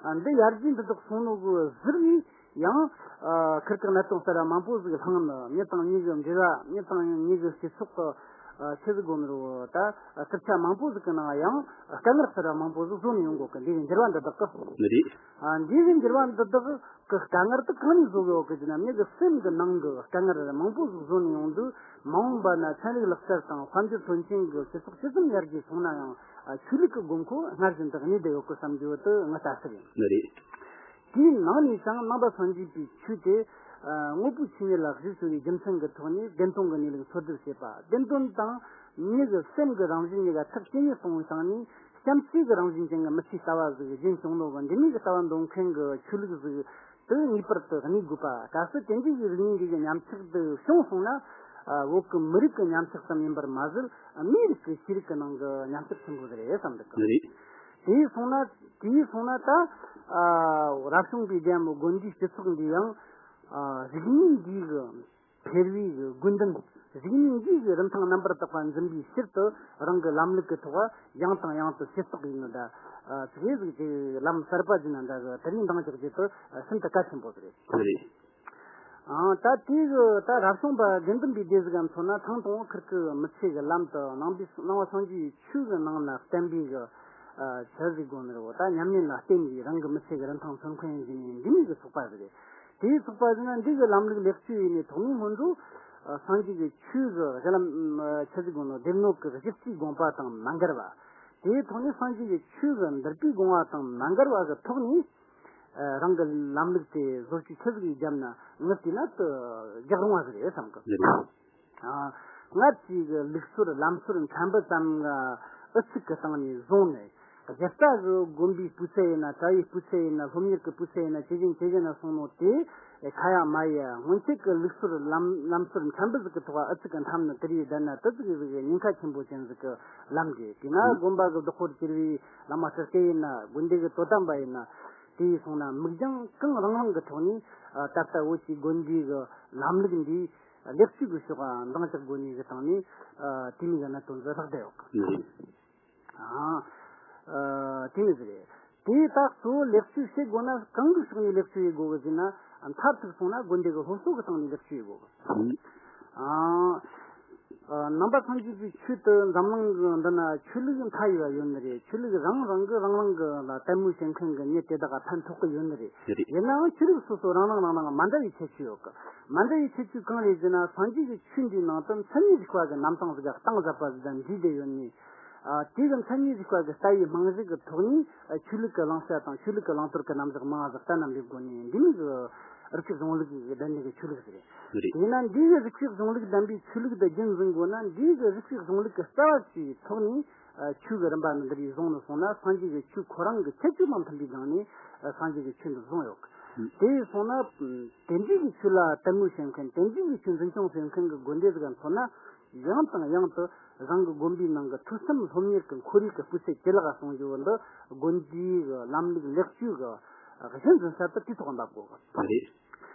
ཨ། འདི་ཡར་རྒྱས་འགྲོ་དུས་སོང་ནོ་གི་ཟུར་ནས་ཡང་། ཨ། ཁིར་གི་གནད་དོན་གསར་བ་མང་པོ་ཟིག་ལྷང་ནས། མྱི་དང་མྱི་གི་འབྲེལ་བ། མྱི་དང་མྱི་གི་སྤྱི་ཚོགས་ཀྱི། ཨ། ཆི་ཟིག་དགོས་ནི་རེད། ད་གྲུབ་ཆ་མང་པོ་ཟིག་གི་ནང་ཡང་དཀའ་ངལ་གསར་བ་མང་པོ་ཟིག་བཟོ་ནས་ཡོང་གོ་གི། འདི་གི་འགྱུར་བ་འདི་དག་གི། ལགས་རེད། ཨ། འདི་གི་འགྱུར་བ་འདི་དག་གི་དཀའ་ངལ་དེ་གང་ནས་བཟོ་གི་ཡོད་གི་ཟེར་ན། མྱི་གི་སེམས་གི་ནང་གི་དཀའ་ངལ་མང་པོ་ཟིག་བཟོ་ནས་ཡོང་དུས། མ་འོངས་པ་ན་ཚན་རིག་ལག་རྩལ་དང་དཔལ་འབྱོར་མཐོན་རྐྱེན་གྱི་སྤྱི་ཚོགས་ཇི་ཙམ་ཡར་རྒྱས་སོང་ན་ཡང་། ཨ། ཆོས་ལུགས་ཀྱི་དགོས་མཁོ་སྔར་བཞིན་དུ་གནས་བསྡད་ཡོད་གི་བསམ་རྒྱུ་དེ་ངའི་ལྟ་ཚུལ་ཡིན། ལགས་རེད། དེའི་ནང་ནས་ཀྱང་ནང་པ་སངས་རྒྱས་པའི་ཆོས་དེ། ཨ། དངོས་པོའི་ཆོས་ཉིད་ལ་གཞི་བཅོལ་བའི་རྒྱུ་མཚན་གྱི་ཐོག་ནས་བདེན་དོན་གྱི་གནས་ལུགས་འཚོལ་སྡུད་བྱེད་པ། བདེན་དོན་དང་མྱི་གི་སེམས་ཀྱི་རང་བཞིན་གཉིས་ཀ་ཐག་ཇེ་ཉེ་གཏོང་བའི་སྟེང་ནས། བྱམས་བརྩེ་གི་རང་བཞིན་ཅན་གྱི་མི་ཚེའི་ལྟ་བ་ཟིག་རྒྱུན་སྐྱོང་ནོ་གི། འདི་མོ་གི་ལྟ་བ་འདོན་མཁན་གྱི་ཆོས་ལུགས་ཟིག་དེ་ངེས་པར་དུ་གནས་དགོས་པ། གལ་སྲིད་དེ་འདྲའི་གི་རིག་གནས་འདི་གི་ཉམས་ཆག་དེ་བྱུང་སོང་ན། ཨ། བོད་ཀྱི་མི་རིགས་ཀྱི་ཉམས་ཆག་ཙམ་ཡིན་པར་མ་ཟད། མིའི་རིགས་ཀྱི་ཤེས་རིག་གི་ནང་གི་ཉམས་ཆག་ཆེན་པོ་ཟིག་རེད་བསམ་འདུག་གི། ལགས་རེད། དེ་སོང་ན། དེ་སོང་ན་ད། ཨ། རབ་བྱུང་པའི་རྒྱལ་མོ་དགོན་སྡེའི་སྤྱི་ཚོགས་འདི་ཡང་། ཨ། རིག་གནས་འདི་གི་འཕེལ་བའི་གི་དགོས་འདུན། རིག་གནས་འདི་གི་རིན་ཐང་རྣམ་པར་དག་པ་འཛིན་པའི་ཕྱིར་དུ། རང་གི་ལམ་ལུགས་ཀྱི་ཐོག་ཡང་དང་ཡང་དུ་ཞིབ་ཚགས་ཡིན་ནོ་ད། ཨ། ཙིག་གེ་ཟིག་ཅིག་ལམ་གསར་པ་ཟིག་ན་འདྲ་གི། དེ་རིང་འདང་རྒྱག་རྒྱུ་དེ་ཤིན་ཏུ་གལ་ཆེན་པོ་ཟིག་རེད། ལགས་རེད། ཨང་། ད་དེ་གི་ད་རབ་བྱུང་པ་དགེ་འདུན་པའི་སྡེ་ཟིག་ག་མཚོན་ན། ཐེངས་དང་པོ་ཁིར་གི་མི་ཚེ་གི་ལམ་དུ་ནང་པའི་ནང་པ་སངས་རྒྱས་ཆོས་གི་ནང་ན་བསྟན་པའི་གི། ཨ། ཆི་ཟིག་དགོས་ནི་རེད། ད་ཉམས་ལེན་ལ་བརྟེན་ནས་རང་གི་མི་ཚེ་གི་རིན་ཐང་འཚོལ་མཁན་ཡིན་ཟེར་ནས་འདི་མོ་གི་ཚོགས་པ་ཟིག་རེད། དེའི་ཚོགས་པ་ཟིག་ན་འདི་གི་ལམ་ལུགས་ལེགས་བཅོས་ཡིན་ནས། ཐོག་མའི་སྔོན་འགྲོ། ཨ། སངས་རྒྱས་ཀྱི་ཆོས་ཀྱི་གཞི་ལམ། ཨ། ཆི་ཟིག་དགོས་ནོ། སྡེ་སྣོད་ཀྱི་གཞི་རྩའི་དགོངས་པ་དང་མ་འགལ་བ། དེའི་ཐོག་ནས་སངས་རྒྱས་ཀྱི་ཆོས་ཀྱི་འདུལ་བའི་དགོངས་པ་དང་མ་འགལ་བ་གི་ཐོག་ནས། ཨ། རང་གི་ལམ་ལུགས་དེ་བཟོ་བཅོས་ཆི་ཟིག་བརྒྱབ་ན། ངས་བལྟས་ན་དེ་རྒྱག་རུང་བ་ཟིག་རེད་བསམ་གི། ལགས་རེད། ཨ། སྔར་གྱི་གི་ལུགས་སྲོལ་ལམ་སྲོལ་ཕྲན་བུ་ཙམ་གི་ཨུ་ཚུགས་ཀྱི་སྟེང་ནས་བཟུང་ནས། གཞི་རྩ་གི་དགོན་པའི་སྤུས་ཚད་ཡིན་ན། གྲྭ་བའི་སྤུས་ཚད་ཡིན་ན། སློབ་གཉེར་གྱི་སྤུས་ཚད་ཡིན་ན། ཇེ་ཞན་ཇེ་ཞན་ན་སོང་ནོ་དེ་ཁ་ཡ་མ་ཡ། སྔོན་ཆད་ཀྱི་ལུགས་སྲོལ་ལམ་ལམ་སྲོལ་ཕྲན་བུ་ཟིག་གི་ཐོག་ཨུ་ཚུགས་ཀྱི་འཐམ་ནས་དེ་རིགས་བསྡད་ན། དེ་ཟིག་ཟིག་ཉེན་ཁ་ཆེན་པོ་ཅན་ཟིག་གི་ལམ་རེད། དེས་ན་དགོན་པ་གི་བདག་པོར་གྱུར་བའི་བླ་མ་སྤྲུལ་སྐུ་ཡིན་ན། དགོན་སྡེ་གི་དོ་དམ་པ་ཡིན་ན། དེ་ཡིན་སོང་ན་མིག་རྒྱང་གང་རིང་རིང་གི་ཐོག་ནས། ཨ། ད་ལྟ་བོད་ཀྱི་དགོན་སྡེ་གི་ལམ་ལུགས་འདི་ལེགས་བཅོས་ཀྱི་ཕྱོགས་འདང་རྒྱག་དགོས་ནི་གི་སྟེང་ནས། ཨ། དེ་མོ་གི་གནད་དོན་འདི་ལྷག་བསྡད་ཡོད་གི། ཨ། ཨ། དེ་མོ་ཟིག་རེད། དེ་ད་གཙོ་བོ་ལེགས་བཅོས་བྱེད་དགོས་ན་གང་གི་ཕྱོགས་ནས་ལེགས་བཅོས་ཡེད་དགོས་གི་ཟེར་ན། མཐར་ཐུག་སོང་ན་དགོན་སྡེ་གི་སློབ་གསོ་གི་སྟེང་ནས་ལེགས་བཅོས་ཡེད་དགོས་གི། ཨ། ཨ། ནང་པ་སངས་རྒྱས་པའི་ཆོས་དེ་འཛམ་གླིང་གི་འདི་ན་ཆོས་ལུགས་མཐའ་ཡས་པ་ཡོད་ནི་རེད། ཆོས་ལུགས་རང་རང་གི་རང་རང་གི་ལ་དད་མོས་བྱེད་མཁན་གི་མྱི་དེ་དག་ག་ཕན་ཐོགས་གི་ཡོད་ནི་རེད། རེད། ཡིན་ནའང་ཆོས་ལུགས་སོ་སོ་རང་རང་རང་རང་མ་འདྲ་བའི་ཁྱད་ཆོས་ཡོད་གི། མ་འདྲ་བའི་ཁྱད་ཆོས་གང་རེད་ཟེར་ན། སངས་རྒྱས་ཀྱི་ཆོས་འདིའི་ནང་དུ་མཚན་ཉིད་རིག་པ་གི་རྣམ་གྲངས་ཟིག་ག་གཏིང་ཟབ་པ་ཟིག་དང་འདྲེས་བསྡད་ཡོད་ནི། ཨ། དེ་གི་མཚན་ཉིད་རིག་པ་གི་ལྟ་བའི་རྨང་གཞི་གི་ཐོག་ནས། ཨ། ཆོས་ལུགས་ཀྱི་བླང་བྱ་དང་ཆོས་ལུགས་ཀྱི་བླང་དོར་གྱི་རྣམ་གཞག་མང་ང་ཟིག་གཏན་ལ་འབེབས་དགོས་ནས། འདི་མོ་གི་རིག་པའི་གཞུང་ལུགས་ཀྱི་ལྡན་ནི་གི་ཆོས་ལུགས་ཟིག་རེད། རེད། དེས་ན་འདི་གི་རིག་པའི་གཞུང་ལུགས་ལྡན་པའི་ཆོས་ལུགས་འདི་རྒྱུན་འཛིན་དགོས་ན། འདི་གི་རིག་པའི་གཞུང་ལུགས་ཀྱི་རྩ་བ་ཆེའི་ཐོག་ནས། ཨ། ཆོས་ཀྱི་རིམ་པ་འདི་འདྲ་བཟུང་ནས་སོང་ན། སངས་རྒྱས་ཀྱི་ཆོས་ཁོ་རང་གི་ཁྱད་ཆོས་དང་མཐུན་པའི་སྒང་ནས། ཨ། སངས་རྒྱས་ཀྱི་ཆོས་འདི་བཟུང་ཡོད། ཨུ། དེ་སོང་ན། ཨ། དེ་འདྲའི་གི་ཆོས་ལ་དད་མོས་བྱེད་མཁན། དེ་འདྲའི་གི་ཆོས་འཛིན་སྐྱོང་བྱེད་མཁན་གྱི་དགོན་སྡེ་ཟིག་ག་མཚོན་ན། ཡང་དང་ཡང་དུ་རང་གི་དགོན་པའི་ནང་གི་ཐོས་བསམ་སློབ་གཉེར་གྱི་ཁོར་ཡུག་གི་སྤུས་ཚད་ཇེ་ལེགས་གཏོང་རྒྱུ་འདི། དགོན་སྡེའི་གི་ལམ་ལུགས་ལེགས་བཅོས་གི་གཞི་འཛིན་ས་དེ་དེའི་ཐོག་འབབ་དགོས་གི། རེད།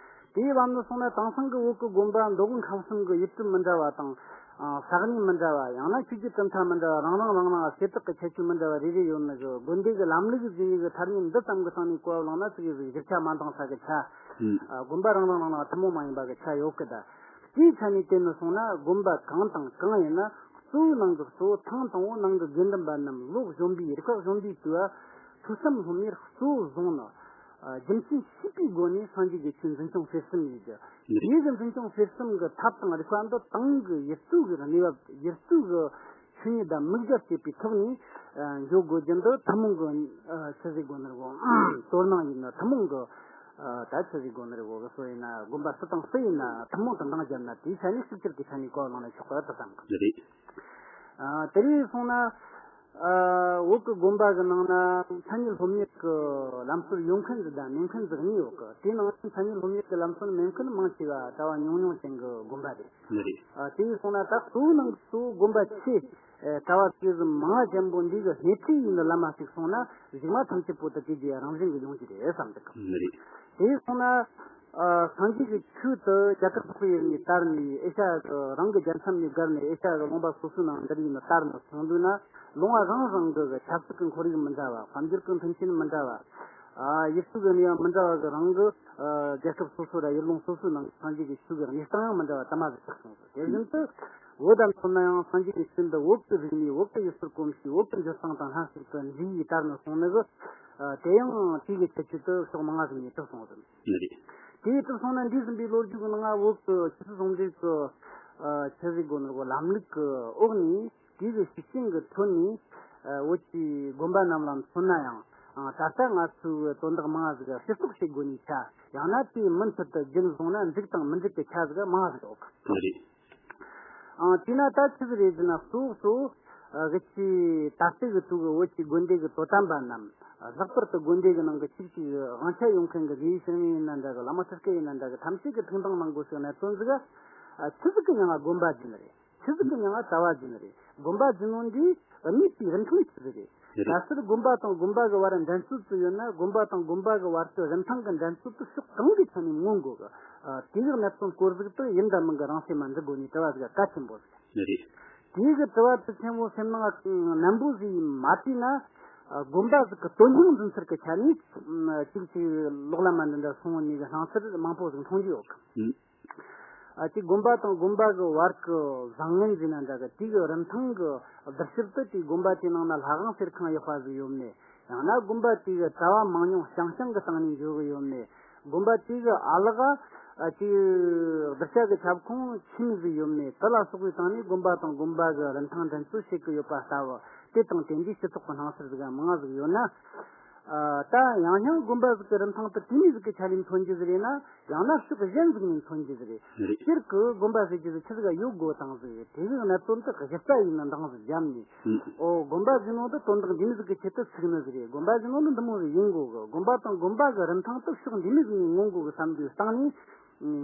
དེའི་བབ་ནས་སོང་ན། དེང་སང་གི་བོད་ཀྱི་དགོན་པ་མདོ་དབུས་ཁམས་གསུམ་གི་ཡུལ་གྲུ་མི་འདྲ་བ་དང་། ཨ། ས་གནས་མི་འདྲ་བ། ཡང་ན་ཆོས་བརྒྱུད་གྲུབ་མཐའ་མི་འདྲ་བ། རང་རང་རང་རང་བྱེ་བྲག་གི་ཁྱད་ཆོས་མི་འདྲ་བ་རེ་རེ་ཡོད་ནི་གི། དགོན་སྡེ་གི་ལམ་ལུགས་ཟེར་ནི་གི་ཐ་སྙད་འདི་ཙམ་གི་སྟེང་ནས་གོ་བ་བླངས་ན། ཅིག་གི་གཞི་ཆ་མ་འདང་ས་གི་ཆ། ཨུ། ཨ། དགོན་པ་རང་རང་རང་རང་ཐུན་མོང་མ་ཡིན་པ་གི་ཆ་ཡོད་གི། ད་དེའི་ཆ་ནས་བལྟས་ནས་སོང་ན། དགོན་པ་གང་དང་གང་ཡིན་ན། གཙོ་བོའི་ནང་གི་གཙོ་བོ། ཐེངས་དང་པོ་ནང་གི་དགེ་འདུན་པ་རྣམས་བློ་གཞོམ་པའི། རིག་པ་གཞོམ་པའི་དུས། ཐོས་བསམ་སློབ་གཉེར་གཙོ་བོ་བཟུང་ནས། ཨ། རྒྱུ་མཚན་ཤེས་པའི་སྒོ་ནས་སངས་རྒྱས་ཀྱི་ཆོས་འཛིན་སྐྱོང་སྤེལ་གསུམ་ཡིན་རྒྱུ། རེད། དེའི་གི་འཛིན་སྐྱོང་སྤེལ་གསུམ་གི་ཐབས་དང་རིག་པ་འདི་ཏང་གི་ཡུལ་སྲོལ་གི་གནས་བབ། ཡུལ་སྲོལ་གི་ཆོས་ཉིད་དང་དམིགས་བྱར་བྱེད་པའི་ཐོག་ནས། ཨ། འཇོག་དགོས་རྒྱུ་འདི་ཐུན་མོང་གི། ཨ། ཆི་ཟིག་དགོས་ནི་རེད་གོ། དོ་སྣང་ཡིན་ན་ཐུན་མོང་གི། ཨ། ད་ཆི་ཟིག་དགོས་ནི་རེད་གོ། སུ་ཡིན་ན། དགོན་པ་སུ་དང་སུ་ཡིན་ན་ཐུན་མོང་དུ་འདང་བརྒྱབ་ན། དེའི་ཆ་ནས་གཅིག་གྱུར་གྱི་ཆ་ནས་གོ་བ་བླངས་ན་ཆོག་པ་དེ་བསམ་གི། རེད། ཨ། དེ་རིང་སོང་ན། ཨ། བོད་ཀྱི་དགོན་པ་གི་ནང་ན་མཚན་ཉིད་སློབ་གཉེར་གྱི་ལམ་སྲོལ་ཡོད་མཁན་ཟིག་དང་མེད་མཁན་ཟིག་གཉིས་ཡོད་གི། དེའི་ནང་ནས་མཚན་ཉིད་སློབ་གཉེར་གྱི་ལམ་སྲོལ་མེད་མཁན་མང་ཆེ་བ་གྲྭ་བ་ཉུང་ཉུང་ཅན་གྱི་དགོན་པ་རེད། རེད། ཨ། དེ་ཡིན་སོང་ན། ད་གཙོ་བོ་ནང་གཙོ་བོ་དགོན་པ་ཆེ། ཨ། གྲྭ་བ་ཆེ་ཟིག་མང་ཆེན་པོ་འདི་གི་སྣེ་ཁྲིད་ཡིན་ནི་ལམ་མ་གཅིག་སོང་ན། གཞུག་མ་ཐམས་ཅད་པོ་དེ་དེ་རྗེས་རང་བཞིན་གྱི་ཡོང་རྒྱུ་རེད་བསམ་འདུག་གི། རེད། དེ་ཡིན་སོང་ན། ཨ། སངས་རྒྱས་ཀྱི་ཆོས་དེ་རྒྱལ་ཁབ་ཁག་ཡོད་ནས་དར་ནས། ཨེ་ཤ་ཡ་གི་རང་གི་རྒྱལ་མཚམས་ནས་བརྒལ་ནས་ཨེ་ཤ་ཡ་གི་ལུང་པ་སོ་སོའི་ནང་འདིར་ཡིན་ནི་དར་ནས་སོང་དུས་ན། ལུང་བ་རང་རང་གི་ཆབ་སྲིད་ཀྱི་ཁོར་ཡུག་མི་འདྲ་བ། དཔལ་འབྱོར་གྱི་མཐུན་རྐྱེན་མི་འདྲ་བ། ཨ། ཡུལ་སྲོལ་གྱི་གནས་བབ་མི་འདྲ་བ་གི་རང་གི། ཨ། རྒྱལ་ཁབ་སོ་སོ་ར་ཡུལ་ལུང་སོ་སོའི་ནང་སངས་རྒྱས་ཀྱི་ཆོས་ཀྱི་གནས་སྟངས་ཡང་མི་འདྲ་བ་དུ་མ་ཟིག་ཆགས་སོང་ཟིག། དེ་བཞིན་དུ་བོད་དང་མཚོན་ན་ཡང་སངས་རྒྱས་ཀྱི་ཆོས་འདི་བོད་ཀྱི་རིག་གནས། བོད་ཀྱི་ཡུལ་སྲོལ་གོམས་གཤིས། བོད་ཀྱི་འགྱུར་སྟངས་དང་ལྷན་ཅིག་ཏུ་འདྲེས་ཡི་དར་ནས་སོང་ནི་གི། ཨ། དེ་ཡང་དེ་གི་ཁྱད་ཆོས་དེ་ཕྱོགས་མང་ང་ཟིག་ནས་གྲུབ་སོང་ཟིག། རེད། དེ་གྲུབ་སོང་ན། འདས་ཟིན་པའི་ལོ་རྒྱུས་ཀྱི་ནང་བོད་ཀྱི་ཆོས་སྲིད་ཟུང་འབྲེལ་གྱི། ཨ། ཆི་ཟིག་དགོས་ནོ་གི་ལམ་ལུགས་ཀྱི་འོག་ནས། དེ་གི་ཤུགས་རྐྱེན་གྱི་ཁྲོད་ནས། ཨ། བོད་ཀྱི་དགོན་པ་རྣམས་ལ་མཚོན་ན་ཡང་། ཨ། ད་ལྟ་ང་ཚོའི་དོན་དག་མང་ང་ཟིག་ཕྱིར་རྟོག་བྱེད་དགོས་ནིའི་ཆ། ཡང་ན་དེའི་མུ་མཐུད་དུ་རྒྱུན་བཟུང་ན་འགྲིག་དང་མི་འགྲིག་གི་ཆ་ཟིག་མང་ང་ཟིག་ཡོད་གི། རེད། ཨང་། དེས་ན་ད་ཆི་ཟིག་རེད་ཟེར་ན། གཙོ་བོ་གཙོ་བོ། ཨ། གི་ཆི། ད་ལྟའི་གི་དུས་གི་བོད་ཀྱི་དགོན་སྡེ་གི་དོ་དམ་པ་རྣམས། ཨ། ལྷག་པར་དུ་དགོན་སྡེ་གི་ནང་གི་གཅིག་གཅིག་དབང་ཆ་ཡོད་མཁན་གི་དགེ་བའི་བཤེས་གཉེན་ཡིན་ན་འདྲ་གི། བླ་མ་སྲས་སྐལ་ཡིན་ན་འདྲ་གི། ཐམས་ཅད་ཀྱིས་ཐུགས་འདང་གནང་དགོས་ཟེར་གནད་དོན་ཟིག། ཨ། ཆི་ཟིག་གི་མྱིང་ང་དགོན་པ་ཟེར་ནི་རེད། ཆི་ཟིག་གི་མྱིང་ང་གྲྭ་བ་ཟེར་ནི་རེད། དགོན་པ་ཟེར་ནོ་འདི་གནས་པའི་རིན་ཐང་ཆི་ཟིག་རེད། རེད། གལ་སྲིད་དགོན་པ་དང་དགོན་པ་གི་བར་འགྲན་རྩོད་དུ་ཡོད་ན། དགོན་པ་དང་དགོན་པ་གི་བར་གྱི་རིན་ཐང་གི་འགྲན་རྩོད་དུ་ཕྱོགས་གང་གི་ཆ་ནས་མངོན་དགོས་གི། ཨ། དེ་གི་གནད་དོན་སྐོར་ཟིག་དེ་ཡིན་དང་མིན་གི་རང་སེམས་མ་འདྲི་དགོས་ནི་དྲི་བ་ཟིག་གལ་ཆེན་པོ་ཟིག། རེད། དེ་གི་དྲི་བ་དེ་ཆེན་པོ་སེམས་ནང་ནན་པོ་ཟིག་མ་དྲིས་ན། ཨ། དགོན་པ་ཟིག་གི་དོན་སྙིང་འཛིན་ཚུལ་གི་ཆ་ནས། ཨ། གཅིག་གཅིག་ལོག་ལམ་མ་འདི་འདྲ་སོང་ནི་གི་སྣང་ཚུལ་མང་པོ་ཟིག་མཐོང་རྒྱུ་ཡོད་གི། ཨ། དེ་དགོན་པ་དང་དགོན་པ་གི་བར་གི་བཟང་ངན་ཟེར་ན་འདྲ་གི། དེ་གི་རིན་ཐང་གི་བསྡུར་ཞིབ་དེ། དེ་དགོན་པ་དེའི་ནང་ན་ལྷ་ཁང་གསེར་ཁང་ཡག་པ་ཟིག་ཡོད་མེད། ཡང་ན་དགོན་པ་དེ་གི་གྲྭ་བ་མང་ཉུང་རྐྱང་རྐྱང་གི་སྟེང་ནས་འཇོག་གི་ཡོད་མེད། དགོན་པ་དེ་གི་ཨ་ལགས། ཨ། དེ་གི་གདུལ་བྱ་གི་ཁྱབ་ཁོངས་ཆི་མོ་ཟིག་ཡོད་མེད། དེ་ལ་སོགས་པའི་སྟེང་ནས་དགོན་པ་དང་དགོན་པ་གི་རིན་ཐང་འགྲན་རྩོད་བྱེད་གི་ཡོད་པ་ལྟ་བུ། དེ་དང་དེ་འདྲའི་སྤྱི་ཚོགས་ཀྱི་སྣང་ཚུལ་ཟིག་མང་ང་ཟིག་ཡོད་ན། ཨ། ད་ཡང་ཡང་དགོན་པ་ཟིག་གི་རིན་ཐང་དེ་དེ་མོ་ཟིག་གི་ཆ་ནས་མཚོན་རྒྱུ་ཟིག་རེད་ན། ཡང་ན་ཕྱོགས་གཞན་ཟིག་ནས་མཚོན་རྒྱུ་ཟིག་རེད། རེད། སྤྱིར་གི་དགོན་པ་ཟེར་རྒྱུ་ཟིག་ཆི་ཟིག་ག་ཡོད་དགོས་དང་ཟིག། དེ་གི་གནད་དོན་དེ་གཞི་རྩ་ཡིན་ན་འདང་ཟིག་བརྒྱབ་ནས། ཨུ། ཨོ། དགོན་པ་ཟེར་ནོ་འདི་དོན་དག་འདི་མོ་ཟིག་གི་ཆེད་དུ་ཚུགས་ནི་ཟིག་རེད། དགོན་པ་ཟེར་ནོ་འདི་འདི་མོ་ཟིག་ཡིན་དགོས་གི། དགོན་པ་དང་དགོན་པ་གི་རིན་ཐང་དེ་ཕྱོགས་འདི་མོ་ཟིག་ནས་མངོན་དགོས་གི་བསམ་རྒྱུའི་སྟེང་ནས།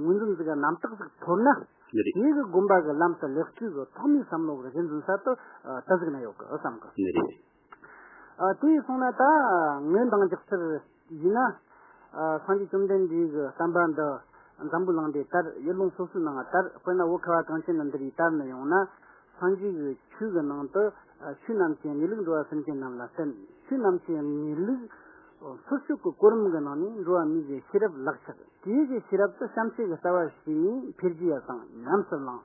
ངོས་འཛིན་ཟིག་གི་རྣམ་དག་ཟིག་འཐོར་ན། རེད། དེ་གི་དགོན་པ་གི་ལམ་དེ་ལེགས་བཅོས་གི་ཐོག་མའི་བསམ་བློ་གི་གཞི་འཛིན་ས་དེ་དེ་ཟིག་ན་ཡོད་གི་བསམ་གི། རེད། ཨ། དེ་སོང་ན་ད་ངས་འདང་རྒྱག་ཚུལ་ཡིན་ན། ཨ། སངས་རྒྱས་བཅོམ་ལྡན་འདས་ཀྱི་བསྟན་པ་འདི་འཛམ་བུ་གླིང་འདིར་དར། ཡུལ་ལུང་སོ་སོའི་ནང་དར། དཔེར་ན་བོད་ཁ་བ་གངས་ཅན་ནི་འདི་རིགས་དར་ནས་ཡོང་ན། སངས་རྒྱས་ཀྱི་ཆོས་ཀྱི་ནང་དུ། ཨ། ཆོས་རྣམས་ཀྱི་གནས་ལུགས་འགྲོ་བ་སེམས་ཅན་རྣམས་ལ་གསན། ཆོས་རྣམས་ཀྱི་གནས་ལུགས། ཨ། འཚོལ་ཞིབ་ཀྱི་གོ་རིམ་གྱི་ནང་ནས་འགྲོ་བ་མིའི་གི་ཤེས་རབ་ལག་ཆགས། དེའི་གི་ཤེས་རབ་དེ་གཤམ་གསལ་གྱི་ལྟ་བ་ཞིག་ནས་འཕེལ་རྒྱས་ཡག་དང་ཉམས་སུ་བླང་།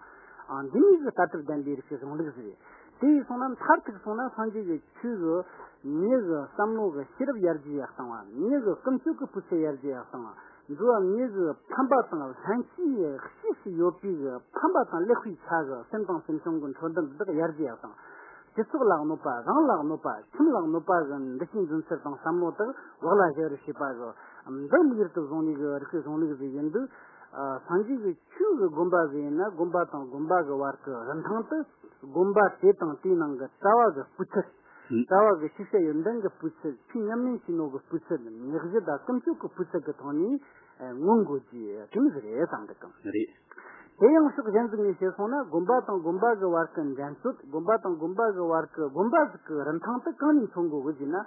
ཨ། འདི་གཉིས་ཀྱི་ལྟ་གྲུབ་ལྡན་པའི་རིགས་ཀྱི་གཞུང་ལུགས་ཟིག་རེད། དེ་ཡིན་སོང་ན། མཐར་ཐུག་སོང་ན་སངས་རྒྱས་ཀྱི་ཆོས་ཀྱིས་མི་གི་བསམ་བློ་གི་ཤེས་རབ་ཡར་རྒྱས་ཡག་བཏང་བ། མི་གི་ཀུན་སྤྱོད་ཀྱི་སྤུས་ཚད་ཡར་རྒྱས་ཡག་བཏང་བ། འགྲོ་བ་མི་གི་ཕན་པ་དང་ལྷན་སྐྱེས་གཤིས་སུ་ཡོད་པའི་གི་ཕན་པ་དང་ལེགས་པའི་ཆ་གི་སེམས་དང་སེམས་བྱུང་གི་འཕྲོད་བསྟེན་འདི་དག་ཡར་རྒྱས་ཡག་བཏང་། སྤྱི་ཚོགས་ལ་གནོད་པ། རང་ལ་གནོད་པ། ཁྱིམ་ལ་གནོད་པ་གི་འདུ་ཤེས་འཛིན་ཚུལ་དང་བསམ་བློ་དག་བག་ལ་ཞ་རུ་བྱེད་པ་གི་འདི་དམིགས་ཡུལ་དུ་བཟུང་ནས་གི་རིག་པའི་གཞུང་ལུགས་ཟིག་ཡིན་དུས། ཨ། སངས་རྒྱས་ཀྱི་ཆོས་ཀྱི་དགོན་པ་ཟིག་ཡིན་ན། དགོན་པ་དང་དགོན་པ་གི་བར་གྱི་རིན་ཐང་དེ་དགོན་པ་དེ་དང་དེའི་ནང་གི་རྩ་བ་གི་སྤུས་ཚད། ཨུ། རྩ་བ་གི་ཤེས་བྱ་ཡོན་ཏན་གྱི་སྤུས་ཚད། ཆོས་ཉམས་ལེན་བྱེད་ནོ་གི་སྤུས་ཚད། མི་གཞི་དང་ཀུན་སྤྱོད་ཀྱི་སྤུས་ཚད་ཀྱི་ཐོག་ནས། ཨ། མངོན་དགོས་ཀྱི་དེ་མོ་ཟིག་རེད་བསམ་འདུག་གམ། རེད། དེ་ཡང་ཕྱོགས་གཞན་ཟིག་ནས་བཤད་སོང་ན། དགོན་པ་དང་དགོན་པ་གི་བར་གྱི་འགྲན་རྩོད། དགོན་པ་དང་དགོན་པ་གི་བར་གྱི་དགོན་པ་ཟིག་གི་རིན་ཐང་དེ་གང་ནས་མཚོན་དགོས་གི་ཟེར་ན།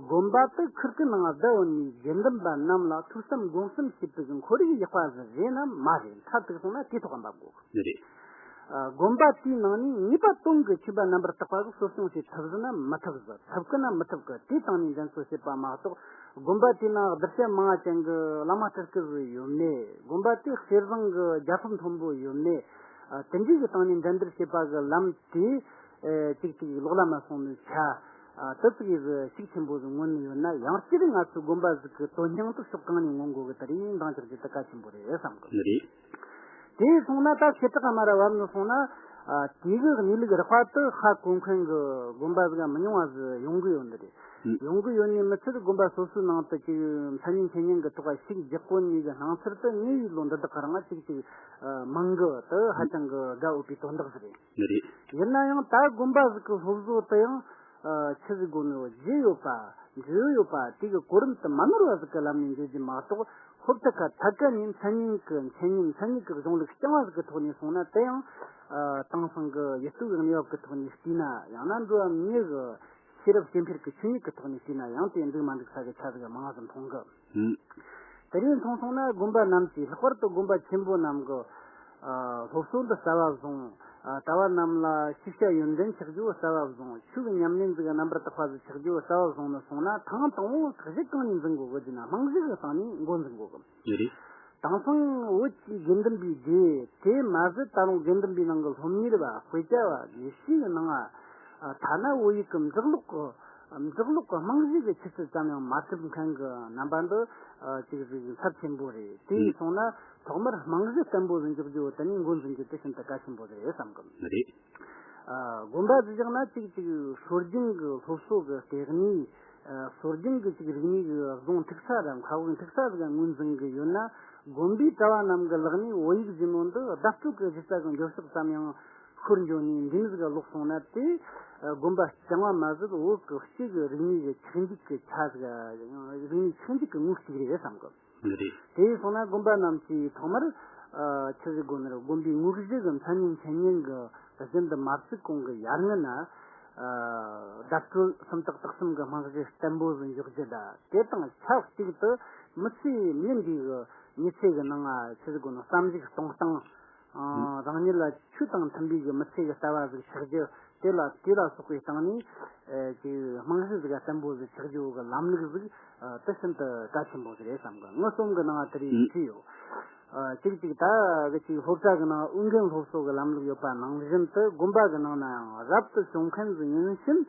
དགོན་པ་དེ་ཁུར་གི་ནང་བསྡད་ཡོད་ནི་དགེ་འདུན་པ་རྣམས་ལ་ཐོས་བསམ་སྒོམ་གསུམ་བྱེད་པའི་ཁོར་ཡུག་ཡག་པ་ཟིག་རེད་ན་མ་རེད། མཐར་གཏུགས་སོང་ན་དེ་ཐོག་འབབ་དགོས། རེད། ཨ། དགོན་པ་དེའི་ནང་ནས་ངེས་པ་དོན་གྱི་ཆོས་པ་རྣམ་པར་དག་པ་ཟིག་གསོ་སྐྱོང་བྱེད་ཐུབ་ཟིན་ན་མི་ཐུབ་ཟིག། ཐུབ་གི་ན་མི་ཐུབ་གི། དེ་སྟེང་ནས་འགྲན་རྩོད་བྱེད་པ་མ་གཏོགས། དགོན་པ་དེའི་ནང་གདུལ་བྱ་མང་ང་ཅན་གྱི་བླ་མ་སྤྲུལ་སྐུ་ཟིག་ཡོད་མེད། དགོན་པ་དེ་གསེར་ཟངས་ཀྱི་རྒྱལ་ཕམ་མཐོན་པོ་ཡོད་མེད། ཨ། དེ་འདྲའི་གི་སྟེང་ནས་འགྲན་བསྡུར་བྱེད་པ་གི་ལམ་དེ། ཨེ། ཅིག་ཅིག་ལོག་ལ་མ་སོང་ནི་ཆ། ཨ། དེ་ཙིག་གི་ཤུགས་ཆེན་པོ་ཟིག་མངོན་ནི་ཡོད་ན། ཡང་སྤྱིར་ང་ཚོའི་དགོན་པ་ཟིག་གི་དོན་སྙིང་དེ་ཕྱོགས་གང་ནས་མངོན་དགོས་གི། དེ་རིང་འདང་རྒྱག་རྒྱུ་དེ་གལ་ཆེན་པོ་རེད་བསམ་གི། རེད། དེ་སོང་ན་ད་ཁེ་གྲགས་མ་ར་བབ་ནི་སོང་ན། ཨ། དེ་གི་གནས་ལུགས་རགས་པ་དེ་ཧ་གོ་མཁན་གི་དགོན་པ་ཟིག་མི་ཉུང་བ་ཟིག་ཡོང་གི་ཡོད་ནི་རེད། ཨུ། ཡོང་གི་ཡོད་ནི་མི་ཚད། དགོན་པ་སོ་སོའི་ནང་དུ་ཅིག་མཚན་ཉིད་འཆད་ཉན་གི་ཐོག་ལ་ཤུགས་རྒྱག་གོ་ནི་གི་སྣང་ཚུལ་དེ་ཉེ་བའི་ལོ་འདི་དག་གི་རིང་ཅིག་ཅིག་ཨ། མང་གི། དེ་ཧ་ཅང་གི་དགའ་འོས་པའི་དོན་དག་ཟིག་རེད། རེད། ཡིན་ན་ཡང་ད་དགོན་པ་ཟིག་གི་སློབ་གསོ་དེ་ཡང་། ཨ། ཆི་ཟིག་དགོས་ནི། རྗེས་ཡོད་པ། འབྲེལ་ཡོད་པ། དེ་གི་གོ་རིམ་དུ་མ་ནོར་བ་ཟིག་གི་ལམ་ནས་འགྱོ་རྒྱུ་མ་གཏོགས། ཧོབ་ཏེ་ཁ་ཐད་ཀ་ནས་མཚན་ཉིད་ཀྱི་འཆད་ཉན། མཚན་ཉིད་ཀྱི་གཞུང་ལུགས་རྐྱང་བ་ཟིག་གི་ཐོག་ནས་སོང་ན། དེ་ཡང་། ཨ། དེང་སང་གི་ཡུལ་སྟོད་ཀྱི་གནས་བབ་ཀྱི་ཐོག་ནས་བལྟས་ན། ཡང་ན་འགྲོ་བ་མིའི་གི་ཤེས་རབ་སྐྱེ་འཕེལ་གྱི་ཆོས་ཉིད་ཀྱི་ཐོག་ནས་བལྟས་ན། ཡང་དེ་འགྲིག་མ་འགྲིག་ས་གི་ཆ་ཟིག་མང་ཟིག་མཐོང་གི། ཨུ། དེ་རིང་མཐོང་སོང་ན། དགོན་པ་རྣམས་ཀྱིས། ལྷག་པར་དུ་དགོན་པ་ཆེན་པོ་རྣམས་ཀྱིས། ཨ། སློབ་གསོ་འདི་རྩ་བ་བཟུང་། ཨ། གྲྭ་བ་རྣམས་ལ་ཤེས་བྱ་ཡོན་ཏན་ཆགས་རྒྱུ་རྩ་བ་བཟུང་། ཆོས་ཀྱི་ཉམས་ལེན་ཟིག་རྣམ་པར་དག་པ་ཟིག་ཆགས་རྒྱུ་རྩ་བ་བཟུང་ནས་སོང་ན། ཐེངས་དང་པོ་གཞི་གང་ནས་འཛིན་དགོས་གི་ཟེར་ན། རྨང་གཞི་གི་སྟེང་ནས་འགོ་འཛིན་དགོས་གི། རེད། དེང་སང་བོད་ཀྱི་དགེ་འདུན་པའི་སྡེ། དེ་མ་ཟད་ད་རུང་དགེ་འདུན་པའི་ནང་གི་སློབ་གཉེར་བ། དཔེ་ཆ་བ། དགེ་བཤེས་ཀྱི་ནང་། ཨ། ཐ་ན་བོད་ཡིག་གི་འབྲི་ཀློག་གི། འབྲི་ཀློག་གི་རྨང་གཞི་གི་ཆུ་ཚད་ཙམ་ཡང་མ་གྲུབ་མཁན་གྱི་རྣམ་པ་འདི། ཨ། ཅིག་ཟིག་ཚབས་ཆེན་པོ་རེད། དེ་ཡིན་སོང་ན་ཐོག་མར་རྨང་གཞི་བརྟན་པོ་ཟིག་འཇོག་རྒྱུ་བོ་དེ་ནས་འགོ་འཛིན་རྒྱུ་དེ་ཤིན་ཏུ་གལ་ཆེན་པོ་རེད་བསམ་གི། རེད། ཨ། དགོན་པ་ཟིག་བཞག་ན། ཅིག་ཅིག་སྲོལ་རྒྱུན་གྱི་སློབ་གསོ་གི་ལྟེ་གནས། ཨ། སྲོལ་རྒྱུན་གྱི་ཅིག་རིག་གནས་ཀྱི་རྫོང་འཁྲུག་ས་ར་མཁའ་དབུགས་འཁྲུག་ས་ཟིག་ངོས་འཛིན་གི་ཡོད་ན། དགོན་པའི་གྲྭ་བ་རྣམས་ཀྱི་ལག་ནས་བོད་ཡིག་ཟེར་ནོ་འདི་བརྡ་སྤྲོད་ཀྱི་གཞི་རྩ་གི་འགྱུར་ཕྱོགས་ཙམ་ཡང་ཤོར་འགྱོ་ནས་འདི་མོ་ཟིག་ལོག་སོང་ན། དེ་དགོན་པ་རྐྱང་བ་མ་ཟད་བོད་ཀྱི་སྤྱི་གི་རིག་གནས་ཀྱི་ཆག་འཇིག་གི་ཆ་ཟིག། རིག་གནས་ཆག་འཇིག་གི་ངོས་གཅིག་རེད་བསམ་གི། རེད། དེ་ཡིན་སོང་ན་དགོན་པ་རྣམས་ཀྱིས་ཐོག་མར། ཨ། ཆི་ཟིག་དགོས་ནི་རེད། དགོན་པའི་དངོས་གཞི་གི་མཚན་ཉིད་འཆད་ཉན་གྱི་བཞིན་དུ་མ་བརྩིགས་གོང་གི་ཡར་སྔོན་ན། ཨ། བརྡ་སྤྲོད་སུམ་རྟགས་དག་གསུམ་གྱི་རྨང་གཞི་བརྟན་པོ་ཟིག་འཇོག་རྒྱུ་དང་། དེ་དང་ཆབས་ཅིག་ཏུ་མི་ཚེ་མྱི་འདིའི་མྱི་ཚེ་གི་ནང་། ཨ། ཆི་ཟིག་དགོས་ནི། བསམ་གཞིག་གཏོང་སྟངས། ཨ། རང་ཉིད་ལ་ཆོས་དང་མཐུན་པའི་གི་མི་ཚེ་གི་ལྟ་བ་ཟིག་ཆགས་རྒྱུ། དེ་ལ། དེ་ལ་སོགས་པའི་སྟེང་ནས། ཨེ། ཅིག་རྨང་གཞི་ཟིག་བརྟན་པོ་ཟིག་ཆགས་རྒྱུ་གི་ལམ་ལུགས་ཟིག། ཨ། དེ་ཤིན་ཏུ་གལ་ཆེན་པོ་ཟིག་རེད་བསམ་གི། ངའི་རྩོམ་གི་ནང་དེ་རིགས་བྲིས་ཡོད། ཨ། ཅིག་ཅིག་ད་གི་ཅིག་སློབ་གྲྭ་གི་ནང་ཨུ་རྒྱན་སློབ་གསོ་གི་ལམ་ལུགས་ཡོད་པ་ནང་བཞིན་དུ། དགོན་པ་གི་ནང་ན་ཡང་རབ་ཏུ་བྱུང་མཁན་ཟིག་ཡིན་ཕྱིན།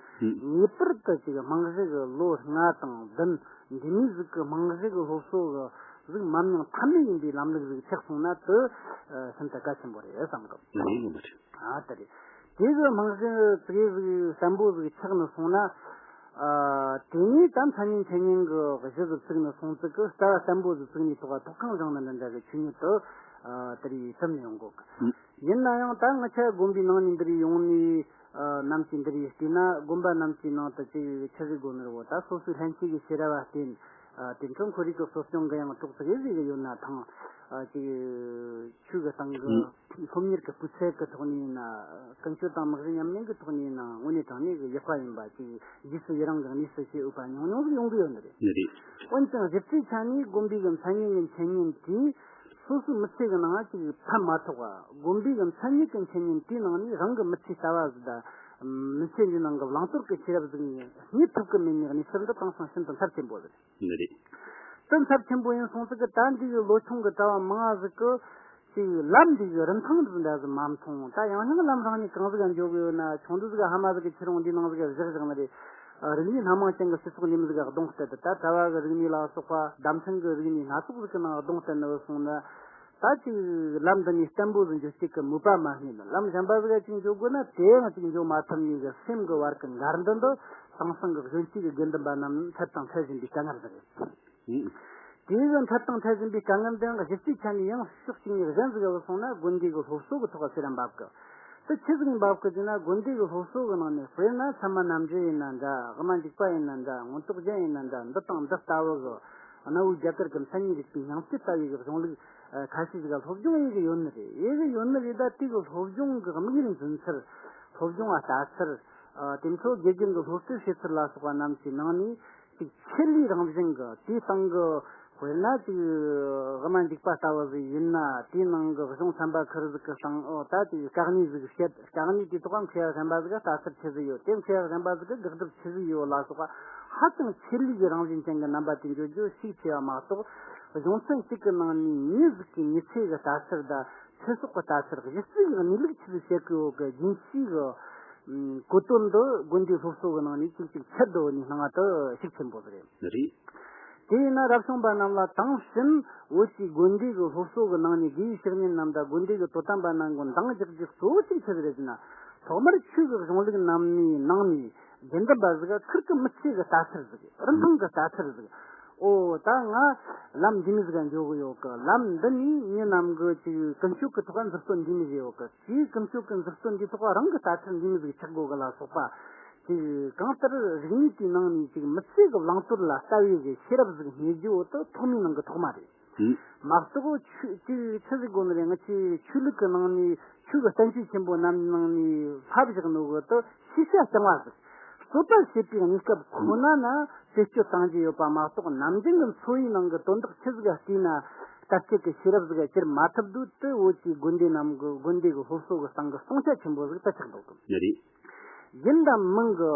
ངེས་པར་དུ་ཅིག་རྨང་གཞི་གི་ལོ་ལྔ་དང་བདུན། འདི་མོ་ཟིག་གི་རྨང་གཞི་གི་སློབ་གསོ་གི་ཟིག་མ་ཉམས་ཐབས་མེད་ཡིན་པའི་ལམ་ལུགས་ཟིག་ཆགས་སོང་ན། དེ། ཨ། ཤིན་ཏུ་གལ་ཆེན་པོ་རེད་བསམ་གི། ལགས་ཡིན་པ་རེད། ཨ། དེ་རེད། དེ་གི་རྨང་གཞི་ཙིག་གེ་ཟིག་བརྟན་པོ་ཟིག་ཆགས་ནས་སོང་ན། ཨ། དེ་ནས་ད་མཚན་ཉིད་འཆད་ཉན་གི་གཞི་ཟིག་བཙུགས་ནས་སོང་ཙིག་གི། རྩ་བ་བརྟན་པོ་ཟིག་བཙུགས་ནས་ཐོག་ཐོག་ཁང་བཞེངས་ནི་འདྲ་འདྲ་གི་ཆོས་ཉིད་དེ། ཨ། དེ་རིགས་གྲུབ་ནས་ཡོང་གོ་གི། ཡིན་ན་ཡང་ད་ང་ཆ་དགོན་པའི་ནང་ནས་འདི་རིགས་ཡོང་ནས། ཨ། ནམ་གྱི་འདི་རིགས་བལྟས་ན། དགོན་པ་རྣམས་ཀྱི་ནང་དུ་ཅིག་ཆི་ཟིག་དགོས་ནི་རེད་བོ། ད་སོ་སོའི་ལྷན་སྐྱེས་ཀྱི་ཤེས་རབ་བ་བརྟེན། ཨ། དེ་འཕྲོ་ཁོར་ཡུག་གི་གསོ་སྐྱོང་གི་ཡང་གྲོགས་ཙིག་གེ་ཟིག་ཡོད་ན་ཐང་། ཨ། ཅིག་ཆོས་ཀྱི་སྟེང་གི། ཨུ། སློབ་གཉེར་གྱི་སྤུས་ཚད་ཀྱི་ཐོག་ནས་ཡིན་ན། ཀུན་སྤྱོད་དང་དམིགས་ཡུལ་ཉམས་ལེན་གྱི་ཐོག་ནས་ཡིན་ན། དངོས་གནས་དྲང་གནས་ཀྱི་ཡག་པ་ཡིན་པ་ཅིག་རྗེས་སུ་ཡི་རང་གི་གནས་སུ་བྱེད་འོས་པ་ཉུང་ཉུང་ཟིག་ཡོང་གི་ཡོད་ནི་རེད། ནི་རེད། འོན་ཀྱང་གཞི་རྩའི་ཆ་ནས་དགོན་པའི་གི་མཚན་ཉིད་ཀྱི་འཆད་ཉན་དེས་སོ་སོའི་མི་ཚེ་གི་ནང་ཅིག་ཕན་མ་ཐོགས་པ། དགོན་པའི་གི་མཚན་ཉིད་ཀྱི་འཆད་ཉན་དེའི་ནང་ནས་རང་གི་མི་ཚེའི་ལྟ་བ་ཟིག་དང་། མི་ཚེ་འདིའི་ནང་གི་བླང་དོར་གྱི་ཤེས་རབ་ཟིག་རྙེད་ཐུབ་ཀྱི་མེད་ནི་གནས་ཚུལ་འདི་དེང་སང་ཤིན་ཏུ་ཚབས་ཆེན་པོ་རེད། ནི་རེད། དེ་ཚབས་ཆེན་པོ་ཡིན་སོང་ཙིག་གི། ད་འདི་གི་ལོ་ཆུང་གི་གྲྭ་བ་མང་ང་ཟིག་གིས་ཅིག་ལམ་འདི་གི་རིན་ཐང་འདི་འདྲ་ཟིག་མ་མཐོང་། ད་ཡང་སྙིང་ལམ་རང་ཉིད་གང་ཟིག་ག་འཇོག་གི་ཡོད་ན། ཆུང་དུས་ཟིག་ག་ཕ་མ་ཟིག་གིས་ཁྱེར་ཡོང་འདི་ནང་ཟིག་ག་བཞག་བཞག་ནི་རེད། ཨ། རིག་གནས་སྣ་མང་ཅན་གི་སྤྱི་ཚོགས་འདི་མོ་ཟིག་ག་གདོང་གཏད་དེ། ད་གྲྭ་བ་གི་རིག་གནས་ལ་སོགས་པ། བརྡ་འཕྲིན་གི་རིག་གནས་སྣ་ཚོགས་ཟིག་གི་ནང་གདོང་གཏད་ནི་ཡོད་སོང་ན། ད་ཅིག་ལམ་འདི་ནས་བརྟན་པོ་ཟིག་འགྱོ་རྒྱུ་གི་མོས་པ་མ་རྙེད་ན། ལམ་གཞན་པ་ཟིག་ག་ཅིག་འགྱོ་དགོས་ན། དེ་ཡང་ཅིག་འགྱོ་མ་ཐུབ་ནི་གི་སེམས་གི་བར་གི་འགལ་འདུ་འདི་དེང་སང་གི་གཞོན་སྐྱེས་གི་དགེ་འདུན་པ་རྣམས་འཕྲད་དང་འཕྲད་བཞིན་པའི་དཀའ་ངལ་ཟིག་རེད། དེའི་གི་འཕྲད་དང་འཕྲད་བཞིན་པའི་དཀའ་ངལ་འདི་ཡང་གཞི་རྩའི་ཆ་ནས་ཡང་ཕྱོགས་གཅིག་ནས་གཞན་ཟིག་ག་སོང་ན། དགོན་སྡེ་གི་སློབ་གསོ་གི་ཐོག་ག་ཆེ་ར་འབབ་གི། དེ་ཆི་ཟིག་འབབ་གི་ཟེར་ན། དགོན་སྡེ་གི་སློབ་གསོ་གི་ནང་ནས། དཔེར་ན་ཚད་མ་རྣམ་འགྲེལ་ཡིན་ན་འདྲ། དབུ་མ་འཇུག་པ་ཡིན་ན་འདྲ། མངོན་རྟོགས་རྒྱན་ཡིན་ན་འདྲ། འདི་དང་འདི་ལྟ་བུ་གི་གནའ་བོའི་རྒྱ་གར་གི་མཚན་ཉིད་རིག་པའི་སྙིང་བཅུད་ལྟ་བུའི་གི་གཞུང་ལུགས་ཨ་ཁ་ཤས་ཟིག་ག་སློབ་སྦྱོང་ཡེ་གི་ཡོད་ནི་རེད། ཡེ་གི་ཡོད་ནི་རེད། ད་དེ་གི་སློབ་སྦྱོང་གི་དམིགས་ཡུལ་འཛིན་ཚུལ། སློབ་སྦྱོང་ལ་ལྟ་ཚུལ། ཨ་དེ་ཚོ་དགེ་རྒན་གི་སློབ་ཁྲིད་བྱེད་ཚུལ་ལ་སོགས་པ་རྣམས་ཀྱི་ནང་ནས་ཅིག་ཆེད་ལས་རང་བཞིན་གི། དེའི་སྟེང་གི་དཔེར་ན་ཅིག་དབུ་མ་འཇུག་པ་ལྟ་བུ་ཟིག་ཡིན་ན། དེའི་ནང་གི་གཞུང་ཚན་པ་ཁུར་ཟིག་གི་སྟེང་འོ་ད་ཅིག་དཀའ་གནད་ཟིག་བཤད། དཀའ་གནད་དེའི་ཐོག་མཁས་པ་གཞན་པ་ཟིག་ག་ལྟ་ཚུལ་ཆི་ཟིག་ཡོད། དེ་མཁས་པ་གཞན་པ་ཟིག་གི་དགག་སྒྲུབ་ཆི་ཟིག་ཡོད་ལ་སོགས་པ། ཧ་ཅང་ཆེད་ལས་ཀྱི་རང་བཞིན་ཅན་གྱི་རྣམ་པ་དེ་འགྱོ་རྒྱུ་ཤུགས་ཆེ་བ་མ་གཏོགས། གཞུང་ཚན་གཅིག་གི་ནང་ནས་མྱི་ཟིག་གི་མྱི་ཚེ་གི་ལྟ་ཚུལ་དང་། ཚེ་སྲོག་གི་ལྟ་ཚུལ། གཞི་རྩའི་གནས་ལུགས་ཆི་ཟིག་བཤད་གི་ཡོད་གི་རྒྱུན་ཤེས་གི་གོ་དོན་འདི་དགོན་སྡེའི་སློབ་གསོ་གི་ནང་ནས་ཅིག་ཅིག་ཆེད་དུ་ནས་སྣང་བ་དེ་ཤུགས་ཆེན་པོ་ཟིག་རེད། རེད། དེ་ཡིན་ན་རབ་བྱུང་པ་རྣམས་ལ་དེང་ཕྱིན་བོད་ཀྱི་དགོན་སྡེ་གི་སློབ་གསོ་གི་ནང་ནས་དགེ་བའི་བཤེས་གཉེན་རྣམས་དང་དགོན་སྡེ་གི་དོ་དམ་པ་རྣམས་ཀྱིས་འདང་རྒྱག་རྒྱུ་གཙོ་བོ་ཅིག་ཆི་ཟིག་རེད་ཟེར་ན། ཐོག་མར་ཆོས་ཀྱི་གཞུང་ལུགས་རྣམས་ནས་ནང་ནས་དགེ་འདུན་པ་ཟིག་ག་ཁུར་གི་མི་ཚེ་གི་ལྟ་ཚུལ་ཟིག། རིན་ཐང་གི་ལྟ་ཚུལ་ཟིག། ཨོ་ད་ང་ལམ་འདི་མོ་ཟིག་ག་འགྱོ་གི་ཡོད་གི། ལམ་འདི་ནས་མྱི་རྣམས་ཀྱིས་ཅིག་ཀུན་སྤྱོད་ཀྱི་ཐོག་མཛུབ་སྟོན་འདི་མོ་བྱས་ཡོད་གི། ཅིག་ཀུན་སྤྱོད་ཀྱི་མཛུབ་སྟོན་འདིའི་ཐོག་རང་གི་ལྟ་ཚུལ་འདི་མོ་ཟིག་ཆགས་དགོས་གི་ལ་སོགས་པ། ཅིག་གང་ལྟར་རིག་གནས་དེའི་ནང་ནས་ཅིག་མི་ཚེ་གི་བླང་དོར་ལ་ལྟ་བའི་གི་ཤེས་རབ་ཟིག་རྙེད་རྒྱུ་བོ་དེ་ཐོག་མའི་ནང་གི་ཐོག་མ་རེད། མ་གཏོགས་ཆོས་ཅིག་ཆི་ཟིག་དགོས་ནི་རེད། ང་ཚོས་ཆོས་ལུགས་ཀྱི་ནང་ནས། ཆོས་ཀྱི་བསྟན་བཅོས་ཆེན་པོ་རྣམས་ནང་ནས་ཕབ་བཞག་ནོ་གི་དེ་ཤེས་བྱ་རྐྱང་བ་ཟིག། རྩོད་པ་བྱེད་པའི་གནས་སྐབས་ཁོ་ན་ན་བེད་སྤྱོད་གཏང་རྒྱུ་ཡོད་པ་མ་གཏོགས། ནམ་རྒྱུན་གྱི་འཚོ་བའི་ནང་གི་དོན་དག་ཆི་ཟིག་ག་བལྟས་ན་ལྟ་བྱེད་ཀྱི་ཤེས་རབ་ཟིག་ག་གྱུར་མ་ཐུབ་དུས། དེ་བོད་ཀྱི་དགོན་སྡེ་རྣམས་ཀྱི། དགོན་སྡེ་གི་སློབ་གསོ་གི་སྟེང་གི་སྟོང་ཆ་ཆེན་པོ་ཟིག་དེ་ཆགས་འདུག་གི། ཡིན་དང་མིན་གི།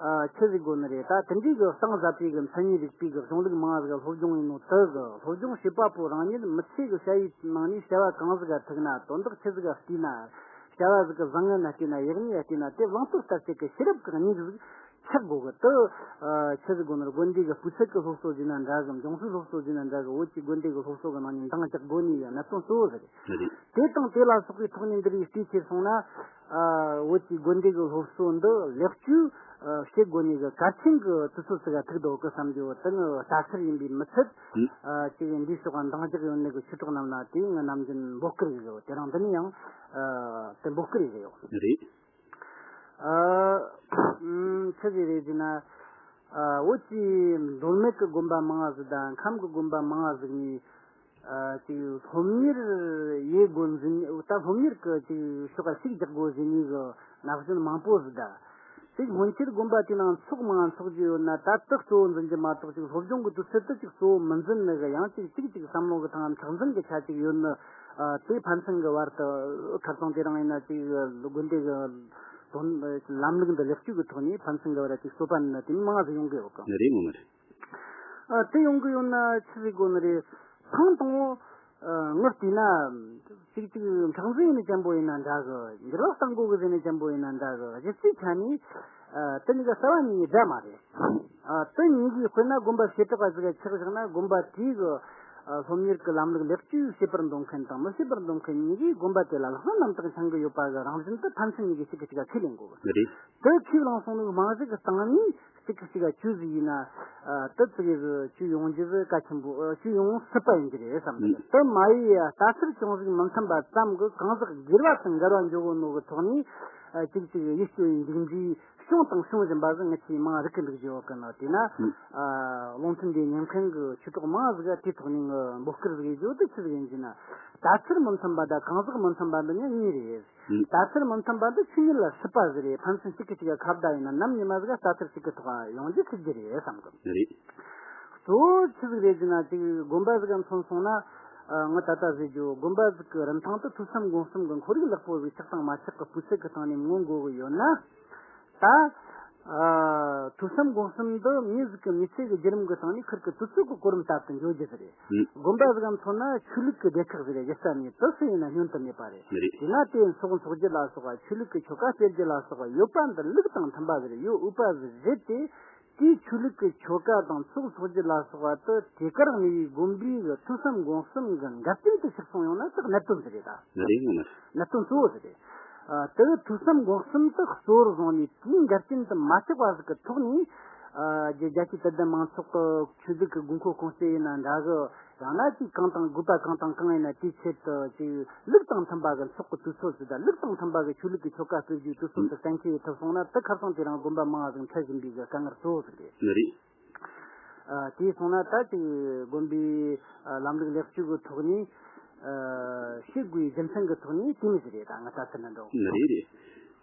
ཨ་ཆི་ཟིག་དགོས་ནི་རེད། ད་དེ་འདྲའི་གི་གསང་ཟབ་པའི་གི་མཚན་ཉིད་རིག་པའི་གི་གཞུང་ལུགས་མང་ང་ཟིག་ག་སློབ་སྦྱོང་ཡིན་ནོ་དེ་གི། སློབ་སྦྱོང་བྱེད་པ་པོ་རང་ཉིད་མི་ཚེ་གི་བྱ་བའི་ནང་ནས་བྱ་བ་གང་ཟིག་ག་ཐུག་ན། དོན་དག་ཆི་ཟིག་ག་བལྟས་ན། བྱ་བ་ཟིག་གི་བཟང་ངན་ལ་བལྟས་ན། ཡག་ཉེས་ལ་བལྟས་ན། དེ་བླང་དོར་ལྟ་བྱེད་ཀྱི་ཤེས་རབ་གི་གནས་ཟིག་ཆགས་དགོས་གི། དེ་ཨ་ཆི་ཟིག་དགོས་ནི་རེད། དགོན་སྡེ་གི་སྤུས་ཚད་ཀྱི་སློབ་གསོ་ཟེར་ན་འདྲ་གི། འབྱུང་རྩིས་སློབ་གསོ་ཟེར་ན་འདྲ་གི། བོད་ཀྱི་དགོན་སྡེ་གི་སློབ་གསོ་གི་ནང་ནས་འདང་རྒྱག་དགོས་ནི་ཡི་གནད་དོན་གཙོ་བོ་ཟིག་རེད། དེ་དང་དེ་ལ་སོགས་པའི་ཐོག་ནས་འདི་རིགས་བལྟས་ཁྱེར་སོང་ན། ཨ་བོད་ཀྱི་དགོན་སྡེ་གི་སློབ་གསོ་འདི་ལེགས་བཅོས་ཨ་བྱེད་དགོས་ནི་གི་གལ་ཆེན་གི་དུས་ཚོད་ཟིག་ག་ཐུག་འདུག་གི་བསམ་རྒྱུ་དེ་ངའི་ལྟ་ཚུལ་ཡིན་པས་མི་ཚད། ཨ་ཅིག་འདིའི་ཕྱོགས་ལ་འདང་རྒྱག་ཡོད་ནི་གི་ཆོས་གྲོགས་རྣམས་ལ་དེ་ངས་ནམ་རྒྱུན་འབོད་སྐུལ་ཡེ་གི་ཡོད། དེ་རིང་འདི་ནས་ཡང་ཨ་དེ་འབོད་སྐུལ་ཡེ་གི་ཡོད། རེད། ཨ་ཨུམ་ཆི་ཟིག་རེད་ཟེར་ན། ཨ་བོད་ཀྱི་མདོ་སྨད་ཀྱི་དགོན་པ་མང་ང་ཟིག་དང་ཁམས་ཀྱི་དགོན་པ་མང་ང་ཟིག་ནས། ཨ་ཅིག་སློབ་གཉེར་ཡེ་དགོས་ཟེར་ནི། ད་སློབ་གཉེར་གྱི་ཅིག་ཕྱོགས་ལ་ཤུགས་རྒྱག་དགོས་ཟེར་ནི་གི་ན་གཞོན་མང་པོ་ཟིག་ད། ཅིག་སྔོན་ཆད་དགོན་པ་དེའི་ནང་ཚོགས་མང་ང་འཚོགས་རྒྱུ་ཡོད་ན། ད་དེ་གཙོ་བོ་འཛིན་རྒྱུ་མ་གཏོགས། ཅིག་སློབ་སྦྱོང་གི་དུས་ཚོད་དེ་ཅིག་གཙོ་བོ་མི་འཛིན་ནི་གི། ཡང་ཅིག་ཅིག་ཅིག་བསམ་བློ་གི་ཐང་མཁྲེགས་འཛིན་གི་ཆ་ཅིག་ཡོད་ནི། ཨ་དེ་ཕན་ཚུན་གི་བར་དུ་ཁ་རྩང་དེ་རིང་ཡིན་ན་ཅིག་དགོན་སྡེ་གི་དོན་ལམ་ལུགས་འདི་ལེགས་བཅོས་ཀྱི་ཐོག་ནས་ཕན་ཚུན་གི་བར་ཅིག་རྩོད་པ་ནི་དེ་མང་ང་ཟིག་ཡོང་གི་ཡོད་གི། རེད་ངོ་མ་རེད། ཨ་དེ་ཡོང་གི་ཡོད་ན་ཆི་ཟིག་དགོས་ནི་རེད། ཐེངས་དང་པོ་ཨ་ངས་བལྟས་ན། ཅིག་ཅིག་མཁྲེགས་འཛིན་ཡེ་ནི་ཅན་པོ་ཡིན་ན་འདྲ་གི། འགྱུར་བ་གཏང་དགོས་གི་ཟེར་ནི་ཅན་པོ་ཡིན་ན་འདྲ་གི། གཞི་རྩའི་ཆ་ནས་ཨ་དེ་གཉིས་ཀ་རྩ་བ་ཉིད་ནས་འདྲ་མ་རེད། ཨ་དེ་གཉིས་ཀའི་དཔེར་ན་དགོན་པ་བྱེ་བྲག་པ་ཟིག་ག་ཆགས་བཞག་ན། དགོན་པ་དེའི་གི་ཨ་སློབ་གཉེར་གྱི་ལམ་ལུགས་ལེགས་བཅོས་བྱེད་པར་འདོད་མཁན་དང་མི་བྱེད་པར་འདོད་མཁན་གཉིས་ཀས་དགོན་པ་དེ་ལ་ལྷག་བསམ་རྣམ་དག་འཆང་གི་ཡོད་པ་གི་རང་བཞིན་དེ་ཕན་ཚུན་གཉིས་ཀས་གཅིག་གིས་གཅིག་ག་ཁས་ལེན་དགོས་གི། རེད། དེ་ཁས་བླངས་སོང་ནོ་མ་ཟིག་གི་སྟེང་ནས་གཅིག་གིས་གཅིག་ག་ཆོས་ཟིག་ཡིན་ན། ཨ་དེ་ཙི་གེ་ཟིག་ཆོས་ཡོང་རྒྱུ་ཟིག་གལ་ཆེན་པོ། ཨ་ཆོས་ཡོང་སྲིད་པ་ཡིན་གྱི་རེད་བསམ་གི། དེ་མ་ཡིན་ལྟ་ཚུལ་ཅུང་ཟིག་མི་མཐུན་པ་ཙམ་གྱིས་གང་ཟག་སྒེར་བ་དང་འགལ་བ་འགྱོ་གོ་ནོ་གི་ཐོག་ནས། ཨ་ཅིག་ཅིག་ཡིད་སྐྱོ་བའི་མཇུག་འབྲས་བྱུང་དང་འབྱུང་བཞིན་པ་ཟིག་ངེད་ཚོས་མང་རིག་གི་འདུག་རྒྱུ་ཡོད་གི་ནོ། དེས་ན་ཨ་བློ་མཐུན་ལྡེ་ཉན་མཁན་གྱི་ཆོས་གྲོགས་མང་ཟིག་ག་དེའི་ཐོག་ནས་ངས་འབོད་སྐུལ་ཟིག་ཡེ་རྒྱུ་དེ་ཆི་ཟིག་ཡིན་ཟེར་ན། ལྟ་ཚུལ་མི་མཐུན་པ་དང་གང་ཟག་མི་མཐུན་པ་འདི་གཉིས་གཉིས་རེད། ལྟ་ཚུལ་མི་མཐུན་པ་འདི་ཆོས་ཉིད་ལ་སྲིད་པ་ཟིག་རེད། ཕན་ཚུན་གཅིག་གིས་གཅིག་ག་ཁ་བརྡ་ཡིན་ན། ནམ་ཉི་མ་ཟིག་ག་ལྟ་ཚུལ་གཅིག་གི་ཐོག་ཡོང་རྒྱུ་ཐུབ་རྒྱུ་རེད་བསམ་གི། རེད། གཙོ་བོ་ཆི་ཟིག་རེད་ཟེར་ན། ཅིག་དགོན་པ་ཟིག་ག་མཚོན་སོང་ན། ཨ་ངས་ད་ལྟ་ཟེར་རྒྱུ། དགོན་པ་ཟིག་གི་རིན་ཐང་དེ་ཐོས་བསམ་སྒོམ་གསུམ་གི་ཁོར་ཡུག་ལེགས་པོ་ཟིག་ཆགས་དང་མ་ཆགས་ཀྱི་སྤུས་ཚད་ཀྱི་སྟེང་ནས་མངོན་དགོས་གི་ཡོད་ན། ད་ཨ་ཐོས་བསམ་སྒོམ་གསུམ་འདི་མྱི་ཟིག་གི་མི་ཚེ་གི་བརྒྱུད་རིམ་གི་སྟེང་ནས་ཁུར་གི་དུས་ཚོད་གི་གོ་རིམ་ལྟར་དུ་འགྱོ་རྒྱུ་ཟིག་རེད། དགོན་པ་ཟིག་ག་མཚོན་ན་ཆོས་ལུགས་ཀྱི་སྡེ་ཁག་ཟིག་རེད། གཞི་རྩ་ནས་དེ་སུ་ཡིན་ན་བསྙོན་དུ་མེད་པ་རེད། དེས་ན་དེ་ཚོགས་འཚོགས་རྒྱུ་ལ་སོགས་པ། ཆོས་ལུགས་ཀྱི་ཆོ་ག་སྤེལ་རྒྱུ་ལ་སོགས་པ་ཡོད་པ་འདི་ལུགས་དང་མཐུན་པ་ཟིག་རེད། ཡོད་འོས་པ་ཟིག་རེད་དེ། དེའི་ཆོས་ལུགས་ཀྱི་ཆོ་ག་དང་ཚོགས་འཚོགས་རྒྱུ་ལ་སོགས་པ་དེ་དེ་གར་གནས་པའི་དགོན་པའི་གི་ཐོས་བསམ་སྒོམ་གསུམ་གྱི་འགལ་རྐྱེན་དུ་ཞུགས་སོང་ཡོང་ན་དེ་གནད་དོན་ཟིག་རེད་ད། རེད་ངོ་མ། གནད་དོན་གཙོ་བོ་ཟིག་རེད། ཨ། དེ་ཐོས་བསམ་སྒོམ་གསུམ་དེ་གཙོ་བོར་བཟུང་ནས་དེའི་འགལ་རྐྱེན་དུ་མ་ཆགས་པ་ཟིག་གི་ཐོག་ནས། ཨ། རྒྱ་རྒྱལ་སྤྱིའི་དད་ལྡན་མང་ཚོགས་ཀྱི་ཆོས་ལུགས་ཀྱི་དགོས་མཁོ་སྐོང་ཚད་ཡིན་ན་འདྲ་གི། ཡང་ན་ཅིག་གང་དང་དགོས་པ་གང་དང་གང་ཡིན་ན་དེའི་ཆེད་དུ་ཅིག་ལུགས་དང་མཐུན་པ་གི་ཚོགས་ཀྱི་དུས་ཚོད་ཟིག་དང་ལུགས་དང་མཐུན་པ་གི་ཆོས་ལུགས་ཀྱི་ཆོ་ག་སྤེལ་རྒྱུའི་དུས་ཚོད་ཟིག་གཏན་འཁེལ་ཐུབ་སོང་ན་དེ་ཁ་སང་དེ་རིང་དགོན་པ་མང་བ་ཟིག་འཕྲད་བཞིན་པའི་གི་དཀའ་ངལ་གཙོ་བོ་ཟིག་རེད། ནི་རེད། ཨ། དེ་སོང་ན་ད་ཅིག་དགོན་པའི་ཨ་ལམ་ལུགས་ལེགས་བཅོས་ཀྱི་ཐོག་ནས་ཨ་བྱེད་དགོས་རྒྱུ་མཚན་གྱི་ཐོག་ནས་དེ་མི་ཟིག་རེད་ད་ང་ལྟ་ཚུལ་ན་འདྲ། ནི་རེད་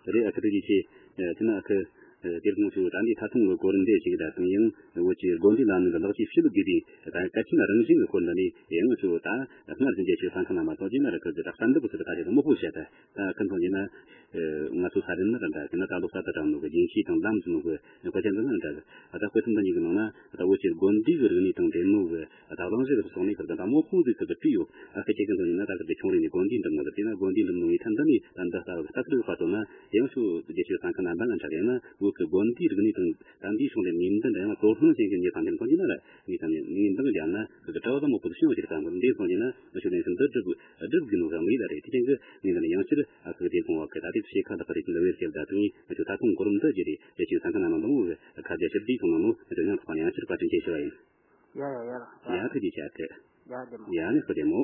རེད། རེད། ཨ་ཁུ་ཐུགས་རྗེ་ཆེ། ཨ་དེ་ན་ཨ་ཁུ། ཨ་དེ་ཁོང་ཚོས་ད་འདི་ད་ཐེངས་ཀྱི་གོ་རིམ་འདི་ཞིག་ད་དུང་ཡང་བོད་ཀྱི་དགོན་སྡེ་ལམ་ལུགས་ལག་ལེན་ཞུ་ལུགས་དགོས་པའི་ད་གལ་ཆེན་རང་བཞིན་གྱི་སྐོར་འདི་ནི་ཡང་ང་ཚོ་ད་སྔར་བཞིན་རྒྱལ་སྤྱིའི་གསན་མཁན་རྣམ་པ་ཚོ་རྗེས་མ་ར་ཁུ་ཚོས་ད་གསར་འདེབས་ཀྱི་ཚུལ་དུ་ད་རེས་མོ་ཧུ་བཤད་ད་ད་ཁུ་ཚོ་ཡིན་ན་ང་ཚོ་ས་རིམ་ནི་ར་འདྲ་དེ་ན་ད་ལོ་གསར་དུ་དྲངས་ནོ་གི་རྒྱན་ཤེས་དང་ལམ་ཟིན་ནོ་གི་དཔེ་ཆ་འདི་ནི་འདྲ་གི་ད་དཔེ་མཚོན་འདི་གཉིས་ཀྱི་ནང་ན་ད་བོད་ཀྱི་དགོན་སྡེ་གི་རིག་གནས་དང་འབྲེལ་ནོ་གི་ད་གླེང་གཞི་གི་སོང་ནས་ཁུར་གི་ད་མོ་ཧུ་ཟིག་ཁུར་གི་བྲིས་ཡོད། ཨ་ཁུ་ཁྱེད་ཀྱི་འདི་ཡིན་ན་ད་ཁུར་གི་ཆུང་རིང་ནས་དགོན་སྡེ་འགྲིམ་ནོ་གི་དེ་ན་དགོན་སྡེ་འགྲིམ་ནོ་ངའི་ཐད་འདི་ནས་ད་འདི་ལྟ་བུ་ལྟ་ཚུལ་ཁ་ཐོན་ན་ཡང་ཤོ་རྒྱལ་སྤྱིའི་གསན་མཁན་རྣམ་པ་ང་འདྲ་གི་ཡིན་ན་བོད་ཀྱི་དགོན་སྡེའི་རིག་གནས་དང་ད་འདིའི་ཕྱོགས་ལས་ངེས་འདུན་འདྲ་ཡང་ན་དོ་སྣང་བྱེད་མཁན་ཉེ་ཚང་ཁྱེད་ཁོང་གིས་ན་ལ་ངེས་ཚང་ངེས་འདུན་རྒྱབ་ན་ཁུར་གི་གྲྭ་བ་དང་མོ་ཁུར་ཤོ་ཅིག་དང་ཁུར་འདི་སོང་རྗེས་ན་ཤོ་ལན་ཤིན་འདི་སྒྲུབ་སྒྲུབ་དགོས་ནོ་རང་མི་ལ་རེད། དེ་ཅན་གི་ངེས་འདུན་ཡང་ཕྱིར་ཨ་ཁུར་གི་དེ་གོང་བ་གི་ད་དེ་ཤེས་ཁ་ལག་གི་རེད་ཀྱི་ལ་བེར་ཁྱེར་ད་དུང་ང་ཚོ་ད་ཐུང་གོ་རིམ་འདི་བརྒྱུད་དེ་རྒྱལ་སྤྱིའི་གསན་མཁན་རྣམ་པ་མང་བོ་གི་ཁ་རྒྱ་ཕྱིར་བསྡུས་སོང་ནོ་ང་ཚོ་ཡང་དག་པ་ཡང་ཕྱིར་བཀའ་དྲིན་ཆེ་ཞུ་བ་ཡིན། ཡ་ཡ་ཡ། ཡ་ཐུགས་རྗེ་ཆེ་ཨ་ཁུ། ཡ་བདེ་མོ། ཡ་ནི་ཁུ་བདེ་མོ།